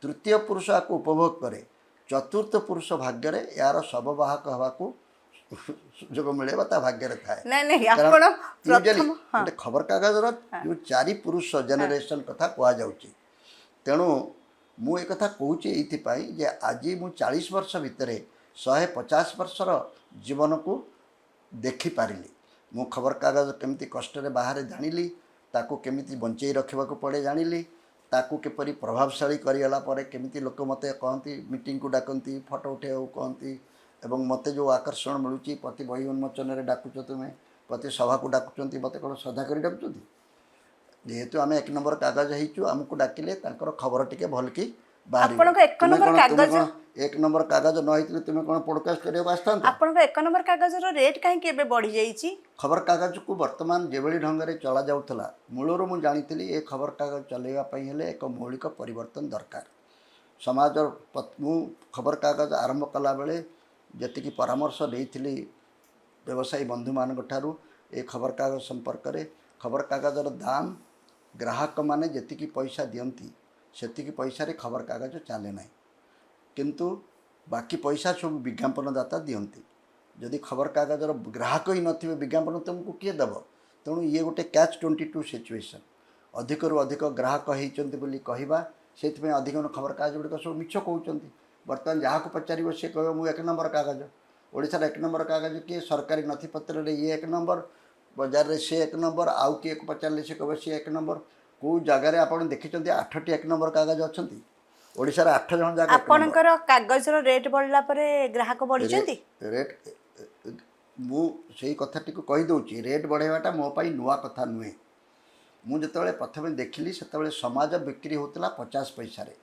ତୃତୀୟ ପୁରୁଷ ଆକୁ ଉପଭୋଗ କରେ। ଚତୁର୍ଥ ପୁରୁଷ ଭାଗ୍ୟରେ ଏହାର ଶବବାହକ ହେବାକୁ ସୁଯୋଗ ମିଳେ ବା ତା ଭାଗ୍ୟରେ ଥାଏ। ନାଇଁ ନାଇଁ, କାରଣ ଆପଣ usually ପ୍ରଥମ ଗୋଟେ ଖବରକାଗଜର ଯେଉଁ ଚାରି ପୁରୁଷ ଜେନେରେସନ୍ କଥା କୁହାଯାଉଛି, ତେଣୁ ମୁଁ ଏକଥା କହୁଛି ଏଇଥିପାଇଁ ଯେ ଆଜି ମୁଁ 40 ବର୍ଷ ଭିତରେ 150 ବର୍ଷର ଜୀବନକୁ ଦେଖିପାରିଲି। ମୁଁ ଖବରକାଗଜ କେମିତି କଷ୍ଟରେ ବାହାରେ ଜାଣିଲି, ତାକୁ କେମିତି ବଞ୍ଚେଇ ରଖିବାକୁ ପଡ଼େ ଜାଣିଲି, ତାକୁ କିପରି ପ୍ରଭାବଶାଳୀ କରିଗଲା ପରେ କେମିତି ଲୋକ ମୋତେ କହନ୍ତି, ମିଟିଂକୁ ଡାକନ୍ତି, ଫଟୋ ଉଠାଇବାକୁ କହନ୍ତି ଏବଂ ମୋତେ ଯେଉଁ ଆକର୍ଷଣ ମିଳୁଛି, ପ୍ରତି ବହି ଉନ୍ମୋଚନରେ ଡାକୁଛ ତୁମେ, ପ୍ରତି ସଭାକୁ ଡାକୁଛନ୍ତି। ମୋତେ କ'ଣ ଶ୍ରଦ୍ଧା କରି ଡାକୁଛନ୍ତି? ଯେହେତୁ ଆମେ ଏକ ନମ୍ବର କାଗଜ ହେଇଛୁ, ଆମକୁ ଡାକିଲେ ତାଙ୍କର ଖବର ଟିକେ ଭଲକି ବାହାରିବ। ଆପଣଙ୍କ ଏକ ତୁମେ ନମ୍ବର ତୁମେ କାଗଜ- କ'ଣ ଏକ ନମ୍ବର କାଗଜ ନ ହେଇଥିଲେ ତୁମେ କ'ଣ ପୋଡ଼କାଷ୍ଟ କରିବାକୁ ଆସିଥାନ୍ତ? ଆପଣଙ୍କ ଏକ ନମ୍ବର କାଗଜର ରେଟ୍ କାହିଁକି ଏବେ ବଢ଼ିଯାଇଛି? ଖବରକାଗଜକୁ ବର୍ତ୍ତମାନ ଯେଭଳି ଢଙ୍ଗରେ ଚଳାଯାଉଥିଲା, ମୂଳରୁ ମୁଁ ଜାଣିଥିଲି ଏ ଖବରକାଗଜ ଚଲାଇବା ପାଇଁ ହେଲେ ଏକ ମୌଳିକ ପରିବର୍ତ୍ତନ ଦରକାର ସମାଜର। ମୁଁ ଖବରକାଗଜ ଆରମ୍ଭ କଲାବେଳେ ଯେତିକି ପରାମର୍ଶ ନେଇଥିଲି ବ୍ୟବସାୟୀ ବନ୍ଧୁମାନଙ୍କ ଠାରୁ ଏ ଖବରକାଗଜ ସମ୍ପର୍କରେ, ଖବରକାଗଜର ଦାମ, ଗ୍ରାହକମାନେ ଯେତିକି ପଇସା ଦିଅନ୍ତି, ସେତିକି ପଇସାରେ ଖବରକାଗଜ ଚାଲେ ନାହିଁ। କିନ୍ତୁ ବାକି ପଇସା ସବୁ ବିଜ୍ଞାପନଦାତା ଦିଅନ୍ତି। ଯଦି ଖବରକାଗଜର ଗ୍ରାହକ ହିଁ ନଥିବେ, ବିଜ୍ଞାପନ ତୁମକୁ କିଏ ଦେବ? ତେଣୁ ଇଏ ଗୋଟେ କ୍ୟାଚ୍ 22 ସିଚୁଏସନ୍। ଅଧିକରୁ ଅଧିକ ଗ୍ରାହକ ହେଇଛନ୍ତି ବୋଲି କହିବା, ସେଇଥିପାଇଁ ଅଧିକ ଖବରକାଗଜ ଗୁଡ଼ିକ ସବୁ ମିଛ କହୁଛନ୍ତି। ବର୍ତ୍ତମାନ ଯାହାକୁ ପଚାରିବ, ସେ କହିବ ମୁଁ ଏକ ନମ୍ବର କାଗଜ। ଓଡ଼ିଶାର ଏକ ନମ୍ବର କାଗଜ କିଏ? ସରକାରୀ ନଥିପତ୍ରରେ ଇଏ ଏକ ନମ୍ବର, ବଜାରରେ ସିଏ ଏକ ନମ୍ବର, ଆଉ କିଏକୁ ପଚାରିଲେ ସେ କହିବ ସିଏ ଏକ ନମ୍ବର। କେଉଁ ଜାଗାରେ ଆପଣ ଦେଖିଛନ୍ତି ଆଠଟି ଏକ ନମ୍ବର କାଗଜ ଅଛନ୍ତି? ଓଡ଼ିଶାର ଆଠ ଜଣ ଯାକ ଏକ ନମ୍ବର। ଆପଣଙ୍କର କାଗଜର ରେଟ୍ ବଢ଼ିଲା ପରେ ଗ୍ରାହକ ବଢ଼ିଛନ୍ତି? ରେଟ୍, ମୁଁ ସେଇ କଥାଟିକୁ କହିଦେଉଛି। ରେଟ୍ ବଢ଼ାଇବାଟା ମୋ ପାଇଁ ନୂଆ କଥା ନୁହେଁ। ମୁଁ ଯେତେବେଳେ ପ୍ରଥମେ ଦେଖିଲି, ସେତେବେଳେ ସମାଜ ବିକ୍ରି ହେଉଥିଲା 50 ପଇସାରେ।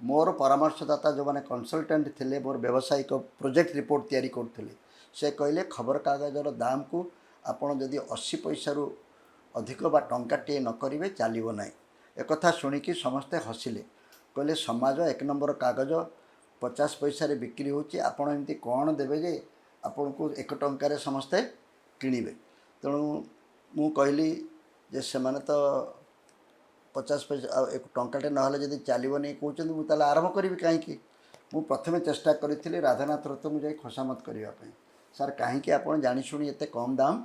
ମୋର ପରାମର୍ଶଦାତା ଯେଉଁମାନେ କନସଲଟାଣ୍ଟ ଥିଲେ, ମୋର ବ୍ୟବସାୟିକ ପ୍ରୋଜେକ୍ଟ ରିପୋର୍ଟ ତିଆରି କରୁଥିଲେ, ସେ କହିଲେ, ଖବରକାଗଜର ଦାମକୁ ଆପଣ ଯଦି 80 ପଇସାରୁ ଅଧିକ ବା ଟଙ୍କାଟିଏ ନ କରିବେ, ଚାଲିବ ନାହିଁ। ଏକଥା ଶୁଣିକି ସମସ୍ତେ ହସିଲେ। କହିଲେ, ସମାଜ ଏକ ନମ୍ବର କାଗଜ 50 ପଇସାରେ ବିକ୍ରି ହେଉଛି, ଆପଣ ଏମିତି କ'ଣ ଦେବେ ଯେ ଆପଣଙ୍କୁ 1 ଟଙ୍କାରେ ସମସ୍ତେ କିଣିବେ? ତେଣୁ ମୁଁ କହିଲି ଯେ ସେମାନେ ତ 50 ପଇସା ଆଉ 1 ଟଙ୍କାଟେ ନହେଲେ ଯଦି ଚାଲିବନି କହୁଛନ୍ତି, ମୁଁ ତାହେଲେ ଆରମ୍ଭ କରିବି କାହିଁକି? ମୁଁ ପ୍ରଥମେ ଚେଷ୍ଟା କରିଥିଲି ରାଧାନାଥ ରଥଙ୍କୁ ଯାଇ ଖୋସାମତ କରିବା ପାଇଁ, ସାର୍, କାହିଁକି ଆପଣ ଜାଣିଶୁଣି ଏତେ କମ୍ ଦାମ୍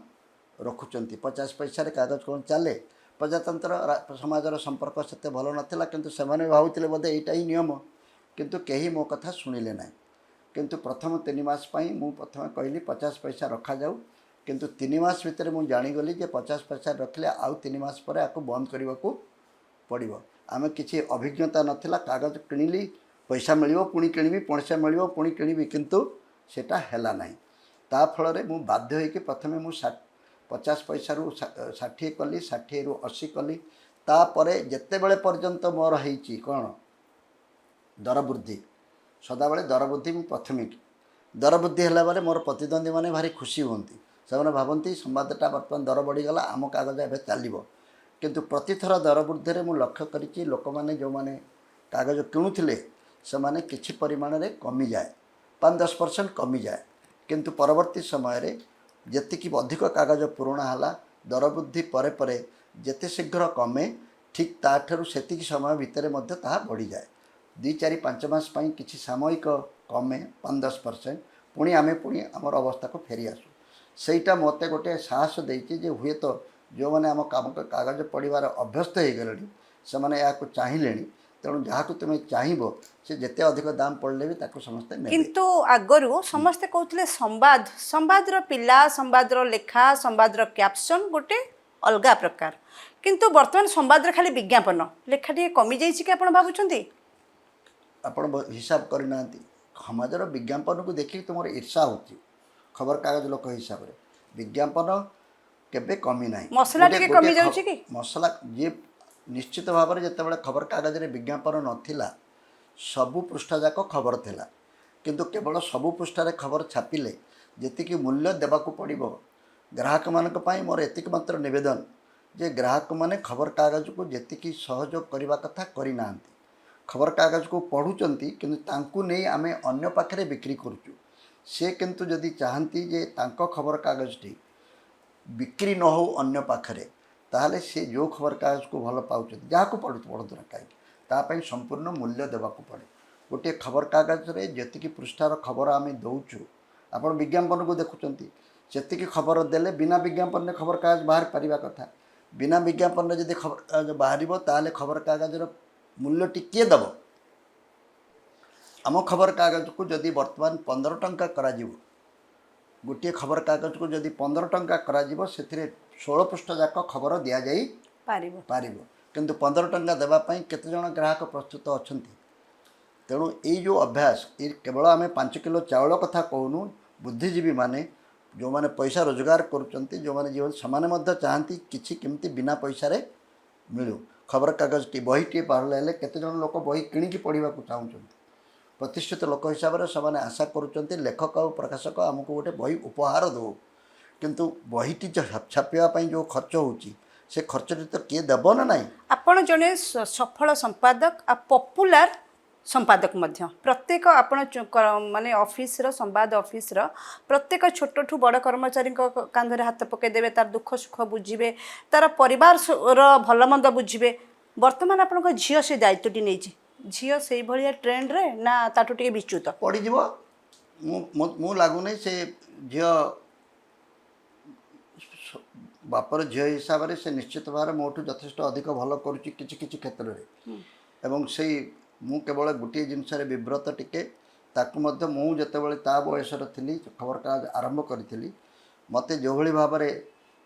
ରଖୁଛନ୍ତି? 50 ପଇସାରେ କାଗଜ କ'ଣ ଚାଲେ? ପ୍ରଜାତନ୍ତ୍ର ସମାଜର ସମ୍ପର୍କ ସେତେ ଭଲ ନଥିଲା, କିନ୍ତୁ ସେମାନେ ବି ଭାବୁଥିଲେ ବୋଧେ ଏଇଟା ହିଁ ନିୟମ। କିନ୍ତୁ କେହି ମୋ କଥା ଶୁଣିଲେ ନାହିଁ। କିନ୍ତୁ ପ୍ରଥମ 3 ମାସ ପାଇଁ ମୁଁ ପ୍ରଥମେ କହିଲି 50 ପଇସା ରଖାଯାଉ। କିନ୍ତୁ 3 ମାସ ଭିତରେ ମୁଁ ଜାଣିଗଲି ଯେ 50 ପଇସା ରଖିଲେ ଆଉ 3 ମାସ ପରେ ଆକୁ ବନ୍ଦ କରିବାକୁ ପଡ଼ିବ। ଆମେ କିଛି ଅଭିଜ୍ଞତା ନଥିଲା। କାଗଜ କିଣିଲି, ପଇସା ମିଳିବ, ପୁଣି କିଣିବି, ପଇସା ମିଳିବ, ପୁଣି କିଣିବି, କିନ୍ତୁ ସେଇଟା ହେଲା ନାହିଁ। ତା ଫଳରେ ମୁଁ ବାଧ୍ୟ ହେଇକି ପ୍ରଥମେ ମୁଁ 50 ପଇସାରୁ 60 କଲି, 60ରୁ 80 କଲି। ତାପରେ ଯେତେବେଳେ ପର୍ଯ୍ୟନ୍ତ ମୋର ହେଇଛି କ'ଣ ଦରବୃଦ୍ଧି, ସଦାବେଳେ ଦରବୃଦ୍ଧି ମୁଁ ପ୍ରଥମେ। ଦରବୃଦ୍ଧି ହେଲା ପରେ ମୋର ପ୍ରତିଦ୍ୱନ୍ଦ୍ୱୀମାନେ ଭାରି ଖୁସି ହୁଅନ୍ତି। ସେମାନେ ଭାବନ୍ତି ସମ୍ବାଦଟା ବର୍ତ୍ତମାନ ଦର ବଢ଼ିଗଲା, ଆମ କାଗଜ ଏବେ ଚାଲିବ। କିନ୍ତୁ ପ୍ରତିଥର ଦର ବୃଦ୍ଧିରେ ମୁଁ ଲକ୍ଷ୍ୟ କରିଛି, ଲୋକମାନେ ଯେଉଁମାନେ କାଗଜ କିଣୁଥିଲେ ସେମାନେ କିଛି ପରିମାଣରେ କମିଯାଏ, 5-10% କମିଯାଏ। କିନ୍ତୁ ପରବର୍ତ୍ତୀ ସମୟରେ ଯେତିକି ଅଧିକ କାଗଜ ପୁରୁଣା ହେଲା, ଦର ବୃଦ୍ଧି ପରେ ପରେ ଯେତେ ଶୀଘ୍ର କମେ, ଠିକ୍ ତାଠାରୁ ସେତିକି ସମୟ ଭିତରେ ମଧ୍ୟ ତାହା ବଢ଼ିଯାଏ। 2 4 5 ମାସ ପାଇଁ କିଛି ସାମୟିକ କମେ 5-10%, ପୁଣି ଆମେ ପୁଣି ଆମର ଅବସ୍ଥାକୁ ଫେରି ଆସୁ। ସେଇଟା ମୋତେ ଗୋଟେ ସାହସ ଦେଇଛି ଯେ ହୁଏତ ଯେଉଁମାନେ ଆମ କାମ କାଗଜ ପଢ଼ିବାର ଅଭ୍ୟସ୍ତ ହେଇଗଲେଣି, ସେମାନେ ଏହାକୁ ଚାହିଁଲେଣି। ତେଣୁ ଯାହାକୁ ତୁମେ ଚାହିଁବ, ସେ ଯେତେ ଅଧିକ ଦାମ ପଡ଼ିଲେ ବି ତାକୁ ସମସ୍ତେ ନେବେ। କିନ୍ତୁ ଆଗରୁ ସମସ୍ତେ କହୁଥିଲେ ସମ୍ବାଦ, ସମ୍ବାଦର ପିଲା, ସମ୍ବାଦର ଲେଖା, ସମ୍ବାଦର କ୍ୟାପସନ୍ ଗୋଟେ ଅଲଗା ପ୍ରକାର। କିନ୍ତୁ ବର୍ତ୍ତମାନ ସମ୍ବାଦରେ ଖାଲି ବିଜ୍ଞାପନ, ଲେଖା ଟିକେ କମିଯାଇଛି କି ଆପଣ ଭାବୁଛନ୍ତି? ଆପଣ ହିସାବ କରିନାହାନ୍ତି। ସମାଜର ବିଜ୍ଞାପନକୁ ଦେଖିକି ତୁମର ଈର୍ଷା ହେଉଛି। ଖବରକାଗଜ ଲୋକ ହିସାବରେ ବିଜ୍ଞାପନ କେବେ କମି ନାହିଁ। ମସଲା ଟିକେ କମି ଯାଉଛି କି? ମସଲା ଯିଏ ନିଶ୍ଚିତ ଭାବରେ, ଯେତେବେଳେ ଖବରକାଗଜରେ ବିଜ୍ଞାପନ ନଥିଲା, ସବୁ ପୃଷ୍ଠା ଯାକ ଖବର ଥିଲା। କିନ୍ତୁ କେବଳ ସବୁ ପୃଷ୍ଠାରେ ଖବର ଛାପିଲେ ଯେତିକି ମୂଲ୍ୟ ଦେବାକୁ ପଡ଼ିବ, ଗ୍ରାହକମାନଙ୍କ ପାଇଁ ମୋର ଏତିକି ମାତ୍ର ନିବେଦନ ଯେ ଗ୍ରାହକମାନେ ଖବରକାଗଜକୁ ଯେତିକି ସହଯୋଗ କରିବା କଥା କରିନାହାନ୍ତି। ଖବରକାଗଜକୁ ପଢ଼ୁଛନ୍ତି, କିନ୍ତୁ ତାଙ୍କୁ ନେଇ ଆମେ ଅନ୍ୟ ପାଖରେ ବିକ୍ରି କରୁଛୁ। ସେ କିନ୍ତୁ ଯଦି ଚାହାନ୍ତି ଯେ ତାଙ୍କ ଖବରକାଗଜଟି ବିକ୍ରି ନ ହେଉ ଅନ୍ୟ ପାଖରେ, ତାହେଲେ ସେ ଯେଉଁ ଖବରକାଗଜକୁ ଭଲ ପାଉଛନ୍ତି, ଯାହାକୁ ପଢ଼ନ୍ତୁ ନା କାହିଁକି, ତା ପାଇଁ ସମ୍ପୂର୍ଣ୍ଣ ମୂଲ୍ୟ ଦେବାକୁ ପଡ଼େ। ଗୋଟିଏ ଖବରକାଗଜରେ ଯେତିକି ପୃଷ୍ଠାର ଖବର ଆମେ ଦେଉଛୁ, ଆପଣ ବିଜ୍ଞାପନକୁ ଦେଖୁଛନ୍ତି, ସେତିକି ଖବର ଦେଲେ ବିନା ବିଜ୍ଞାପନରେ ଖବରକାଗଜ ବାହାରି ପାରିବା କଥା। ବିନା ବିଜ୍ଞାପନରେ ଯଦି ଖବରକାଗଜ ବାହାରିବ, ତାହେଲେ ଖବରକାଗଜର ମୂଲ୍ୟଟି କିଏ ଦେବ? ଆମ ଖବରକାଗଜକୁ ଯଦି ବର୍ତ୍ତମାନ 15 ଟଙ୍କା କରାଯିବ, ଗୋଟିଏ ଖବରକାଗଜକୁ ଯଦି 15 ଟଙ୍କା କରାଯିବ, ସେଥିରେ 16 ପୃଷ୍ଠା ଯାକ ଖବର ଦିଆଯାଇ ପାରିବ। ପାରିବ। କିନ୍ତୁ 15 ଟଙ୍କା ଦେବା ପାଇଁ କେତେଜଣ ଗ୍ରାହକ ପ୍ରସ୍ତୁତ ଅଛନ୍ତି? ତେଣୁ ଏଇ ଯେଉଁ ଅଭ୍ୟାସ, ଏ କେବଳ ଆମେ 5 କିଲୋ ଚାଉଳ କଥା କହୁନୁ। ବୁଦ୍ଧିଜୀବୀମାନେ, ଯେଉଁମାନେ ପଇସା ରୋଜଗାର କରୁଛନ୍ତି, ଯେଉଁମାନେ ଜୀବନ, ସେମାନେ ମଧ୍ୟ ଚାହାନ୍ତି କିଛି କେମିତି ବିନା ପଇସାରେ ମିଳୁ। ଖବରକାଗଜଟି, ବହିଟିଏ ବାହାରିଲେ ହେଲେ କେତେଜଣ ଲୋକ ବହି କିଣିକି ପଢ଼ିବାକୁ ଚାହୁଁଛନ୍ତି? ପ୍ରତିଷ୍ଠିତ ଲୋକ ହିସାବରେ ସେମାନେ ଆଶା କରୁଛନ୍ତି ଲେଖକ ଆଉ ପ୍ରକାଶକ ଆମକୁ ଗୋଟେ ବହି ଉପହାର ଦେଉ। କିନ୍ତୁ ବହିଟି ଛାପିବା ପାଇଁ ଯେଉଁ ଖର୍ଚ୍ଚ ହେଉଛି, ସେ ଖର୍ଚ୍ଚଟି ତ କିଏ ଦେବ ନା ନାହିଁ? ଆପଣ ଜଣେ ସଫଳ ସମ୍ପାଦକ ଆଉ ପପୁଲାର ସମ୍ପାଦକ ମଧ୍ୟ। ପ୍ରତ୍ୟେକ ଆପଣ ମାନେ ଅଫିସର, ସମ୍ବାଦ ଅଫିସର ପ୍ରତ୍ୟେକ ଛୋଟଠୁ ବଡ଼ କର୍ମଚାରୀଙ୍କ କାନ୍ଧରେ ହାତ ପକାଇଦେବେ, ତାର ଦୁଃଖ ସୁଖ ବୁଝିବେ, ତାର ପରିବାରର ଭଲମନ୍ଦ ବୁଝିବେ। ବର୍ତ୍ତମାନ ଆପଣଙ୍କ ଝିଅ ସେ ଦାୟିତ୍ୱଟି ନେଇଛି। ଝିଅ ସେଇଭଳିଆ ଟ୍ରେଣ୍ଡରେ ନା ତାଠୁ ଟିକେ ବିଚ୍ୟୁତ? ପଡ଼ିଯିବ। ମୁଁ ଲାଗୁନି ସେ ଝିଅ ବାପର ଝିଅ ହିସାବରେ ସେ ନିଶ୍ଚିତ ଭାବରେ ମୋଠୁ ଯଥେଷ୍ଟ ଅଧିକ ଭଲ କରୁଛି କିଛି କିଛି କ୍ଷେତ୍ରରେ। ଏବଂ ସେଇ ମୁଁ କେବଳ ଗୋଟିଏ ଜିନିଷରେ ବିବ୍ରତ ଟିକେ। ତାକୁ ମଧ୍ୟ ମୁଁ ଯେତେବେଳେ ତା ବୟସର ଥିଲି, ଖବରକାଗଜ ଆରମ୍ଭ କରିଥିଲି, ମୋତେ ଯେଉଁଭଳି ଭାବରେ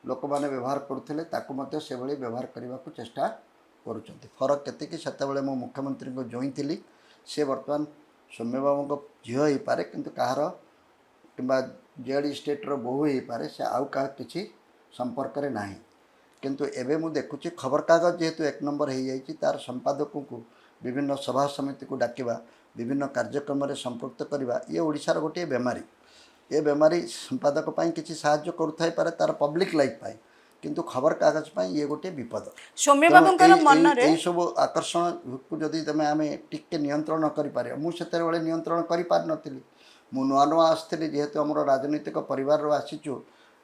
ଲୋକମାନେ ବ୍ୟବହାର କରୁଥିଲେ, ତାକୁ ମଧ୍ୟ ସେଭଳି ବ୍ୟବହାର କରିବାକୁ ଚେଷ୍ଟା କରୁଛନ୍ତି। ଫରକ କେତିକି, ସେତେବେଳେ ମୁଁ ମୁଖ୍ୟମନ୍ତ୍ରୀଙ୍କ ଜୋଇଁ ଥିଲି। ସେ ବର୍ତ୍ତମାନ ସୌମ୍ୟବାବୁଙ୍କ ଝିଅ ହେଇପାରେ, କିନ୍ତୁ କାହାର କିମ୍ବା ଜେଡ଼ି ଷ୍ଟେଟ୍ର ବୋହୂ ହେଇପାରେ, ସେ ଆଉ କାହା କିଛି ସମ୍ପର୍କରେ ନାହିଁ। କିନ୍ତୁ ଏବେ ମୁଁ ଦେଖୁଛି, ଖବରକାଗଜ ଯେହେତୁ ଏକ ନମ୍ବର ହେଇଯାଇଛି, ତା'ର ସମ୍ପାଦକଙ୍କୁ ବିଭିନ୍ନ ସଭା ସମିତିକୁ ଡାକିବା, ବିଭିନ୍ନ କାର୍ଯ୍ୟକ୍ରମରେ ସମ୍ପୃକ୍ତ କରିବା, ଇଏ ଓଡ଼ିଶାର ଗୋଟିଏ ବେମାରୀ। ଏ ବେମାରୀ ସମ୍ପାଦକ ପାଇଁ କିଛି ସାହାଯ୍ୟ କରୁଥାଇପାରେ ତା'ର ପବ୍ଲିକ୍ ଲାଇଫ୍ ପାଇଁ, କିନ୍ତୁ ଖବରକାଗଜ ପାଇଁ ଇଏ ଗୋଟିଏ ବିପଦ। ସୌମ୍ୟ ତେଣୁ ବାବୁଙ୍କର ମନରେ ଏଇସବୁ ଆକର୍ଷଣକୁ ଯଦି ତମେ ଆମେ ଟିକେ ନିୟନ୍ତ୍ରଣ ନ କରିପାରିବା, ମୁଁ ସେତେବେଳେ ନିୟନ୍ତ୍ରଣ କରିପାରିନଥିଲି। ମୁଁ ନୂଆ ନୂଆ ଆସିଥିଲି। ଯେହେତୁ ଆମର ରାଜନୈତିକ ପରିବାରରୁ ଆସିଛୁ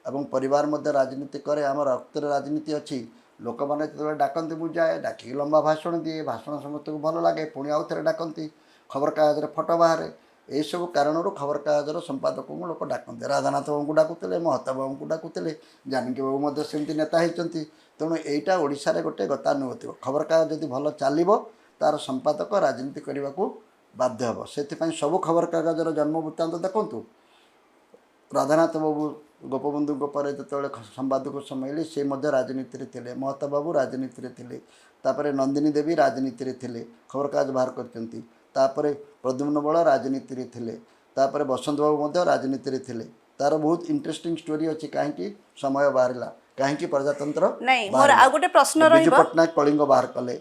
ଏବଂ ପରିବାର ମଧ୍ୟ ରାଜନୀତି କରେ, ଆମ ରକ୍ତରେ ରାଜନୀତି ଅଛି। ଲୋକମାନେ ଯେତେବେଳେ ଡାକନ୍ତି ମୁଁ ଯାଏ, ଡାକିକି ଲମ୍ବା ଭାଷଣ ଦିଏ। ଭାଷଣ ସମସ୍ତଙ୍କୁ ଭଲ ଲାଗେ, ପୁଣି ଆଉ ଥରେ ଡାକନ୍ତି, ଖବରକାଗଜରେ ଫଟୋ ବାହାରେ। ଏଇସବୁ କାରଣରୁ ଖବରକାଗଜର ସମ୍ପାଦକଙ୍କୁ ଲୋକ ଡାକନ୍ତି। ରାଧାନାଥ ବାବୁଙ୍କୁ ଡାକୁଥିଲେ, ମହତାବ ବାବୁଙ୍କୁ ଡାକୁଥିଲେ, ଜାନକୀ ବାବୁ ମଧ୍ୟ ସେମିତି ନେତା ହେଇଛନ୍ତି। ତେଣୁ ଏଇଟା ଓଡ଼ିଶାରେ ଗୋଟେ ଗତାନୁଗତିକ। ଖବରକାଗଜ ଯଦି ଭଲ ଚାଲିବ, ତା'ର ସମ୍ପାଦକ ରାଜନୀତି କରିବାକୁ ବାଧ୍ୟ ହେବ। ସେଥିପାଇଁ ସବୁ ଖବରକାଗଜର ଜନ୍ମ ବୃତ୍ତାନ୍ତ ଦେଖନ୍ତୁ। ରାଧାନାଥ ବାବୁ ଗୋପବନ୍ଧୁଙ୍କ ପରେ ଯେତେବେଳେ ସମ୍ବାଦକୁ ସମ୍ଭାଳିଲେ, ସେ ମଧ୍ୟ ରାଜନୀତିରେ ଥିଲେ। ମହତାବ ବାବୁ ରାଜନୀତିରେ ଥିଲେ। ତାପରେ ନନ୍ଦିନୀ ଦେବୀ ରାଜନୀତିରେ ଥିଲେ, ଖବରକାଗଜ ବାହାର କରିଛନ୍ତି। ତାପରେ ପ୍ରଦ୍ୟୁମ୍ନ ବଳ ରାଜନୀତିରେ ଥିଲେ। ତାପରେ ବସନ୍ତ ବାବୁ ମଧ୍ୟ ରାଜନୀତିରେ ଥିଲେ। ତାର ବହୁତ ଇଣ୍ଟରେଷ୍ଟିଂ ଷ୍ଟୋରି ଅଛି, କାହିଁକି ସମୟ ବାହାରିଲା, କାହିଁକି ପ୍ରଜାତନ୍ତ୍ର ନାଇଁ, ମୋର ବାହାରିଲା। ଆଉ ଗୋଟେ ପ୍ରଶ୍ନ ବିଜୁ ରହିବ। ପଟ୍ଟନାୟକ କଳିଙ୍ଗ ବାହାର କଲେ,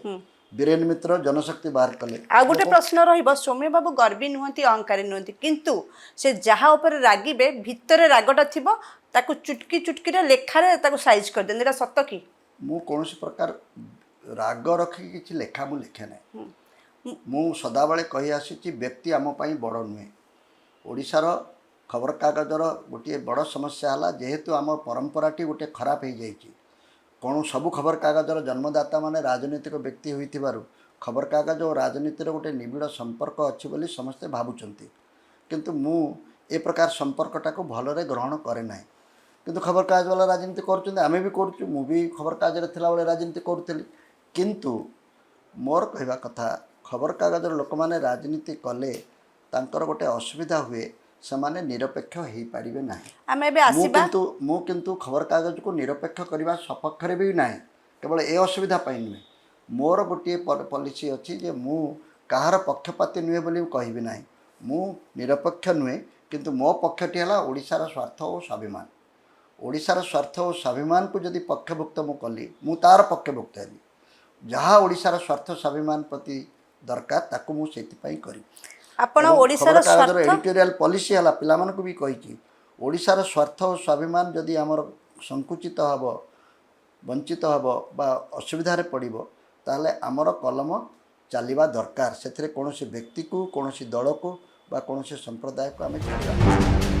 ବୀରେନ ମିତ୍ର ଜନଶକ୍ତି ବାହାର କଲେ। ଆଉ ଗୋଟେ ପ୍ରଶ୍ନ ରହିବ। ସୌମ୍ୟ ବାବୁ ଗର୍ବୀ ନୁହନ୍ତି, ଅହଙ୍କାରୀ ନୁହନ୍ତି, କିନ୍ତୁ ସେ ଯାହା ଉପରେ ରାଗିବେ, ଭିତରେ ରାଗଟା ଥିବ, ତାକୁ ଚୁଟକି ଚୁଟକିରେ ଲେଖାରେ ତାକୁ ସାଇଜ୍ କରିଦିଅନ୍ତି। ଏଇଟା ସତ କି? ମୁଁ କୌଣସି ପ୍ରକାର ରାଗ ରଖିକି କିଛି ଲେଖା ମୁଁ ଲେଖେ ନାହିଁ। ମୁଁ ସଦାବେଳେ କହି ଆସିଛି, ବ୍ୟକ୍ତି ଆମ ପାଇଁ ବଡ଼ ନୁହେଁ। ଓଡ଼ିଶାର ଖବରକାଗଜର ଗୋଟିଏ ବଡ଼ ସମସ୍ୟା ହେଲା, ଯେହେତୁ ଆମ ପରମ୍ପରାଟି ଗୋଟେ ଖରାପ ହେଇଯାଇଛି, କ'ଣ ସବୁ ଖବରକାଗଜର ଜନ୍ମଦାତାମାନେ ରାଜନୈତିକ ବ୍ୟକ୍ତି ହୋଇଥିବାରୁ ଖବରକାଗଜ ଓ ରାଜନୀତିର ଗୋଟେ ନିବିଡ଼ ସମ୍ପର୍କ ଅଛି ବୋଲି ସମସ୍ତେ ଭାବୁଛନ୍ତି। କିନ୍ତୁ ମୁଁ ଏ ପ୍ରକାର ସମ୍ପର୍କଟାକୁ ଭଲରେ ଗ୍ରହଣ କରେ ନାହିଁ। କିନ୍ତୁ ଖବରକାଗଜ ବାଲା ରାଜନୀତି କରୁଛନ୍ତି, ଆମେ ବି କରୁଛୁ। ମୁଁ ବି ଖବରକାଗଜରେ ଥିଲାବେଳେ ରାଜନୀତି କରୁଥିଲି। କିନ୍ତୁ ମୋର କହିବା କଥା, ଖବରକାଗଜର ଲୋକମାନେ ରାଜନୀତି କଲେ ତାଙ୍କର ଗୋଟେ ଅସୁବିଧା ହୁଏ, ସେମାନେ ନିରପେକ୍ଷ ହେଇପାରିବେ ନାହିଁ। ଆମେ ଏବେ ମୁଁ ଆସିବା। କିନ୍ତୁ ଖବରକାଗଜକୁ ନିରପେକ୍ଷ କରିବା ସପକ୍ଷରେ ବି ନାହିଁ। କେବଳ ଏ ଅସୁବିଧା ପାଇଁ ନୁହେଁ। ମୋର ଗୋଟିଏ ପଲିସି ଅଛି ଯେ ମୁଁ କାହାର ପକ୍ଷପାତୀ ନୁହେଁ ବୋଲି କହିବି ନାହିଁ। ମୁଁ ନିରପେକ୍ଷ ନୁହେଁ, କିନ୍ତୁ ମୋ ପକ୍ଷଟି ହେଲା ଓଡ଼ିଶାର ସ୍ୱାର୍ଥ ଓ ସ୍ୱାଭିମାନ। ଓଡ଼ିଶାର ସ୍ୱାର୍ଥ ଓ ସ୍ୱାଭିମାନକୁ ଯଦି ପକ୍ଷଭୁକ୍ତ ମୁଁ କଲି, ମୁଁ ତା'ର ପକ୍ଷଭୁକ୍ତ ହେଲି। ଯାହା ଓଡ଼ିଶାର ସ୍ୱାର୍ଥ ସ୍ୱାଭିମାନ ପ୍ରତି ଦରକାର, ତାକୁ ମୁଁ ସେଇଥିପାଇଁ କରିବି। ଆପଣ ଏବଂ ଓଡ଼ିଶାର ଖବରକାଗଜର ସ୍ୱାର୍ଥ ଏଡିଟୋରିଆଲ ପଲିସି ହେଲା, ପିଲାମାନଙ୍କୁ ବି କହିଛି, ଓଡ଼ିଶାର ସ୍ୱାର୍ଥ ଓ ସ୍ୱାଭିମାନ ଯଦି ଆମର ସଂକୁଚିତ ହେବ, ବଞ୍ଚିତ ହେବ ବା ଅସୁବିଧାରେ ପଡ଼ିବ, ତାହେଲେ ଆମର କଲମ ଚାଲିବା ଦରକାର। ସେଥିରେ କୌଣସି ବ୍ୟକ୍ତିକୁ, କୌଣସି ଦଳକୁ ବା କୌଣସି ସମ୍ପ୍ରଦାୟକୁ ଆମେ ଛାଡ଼ିବା ନାହିଁ।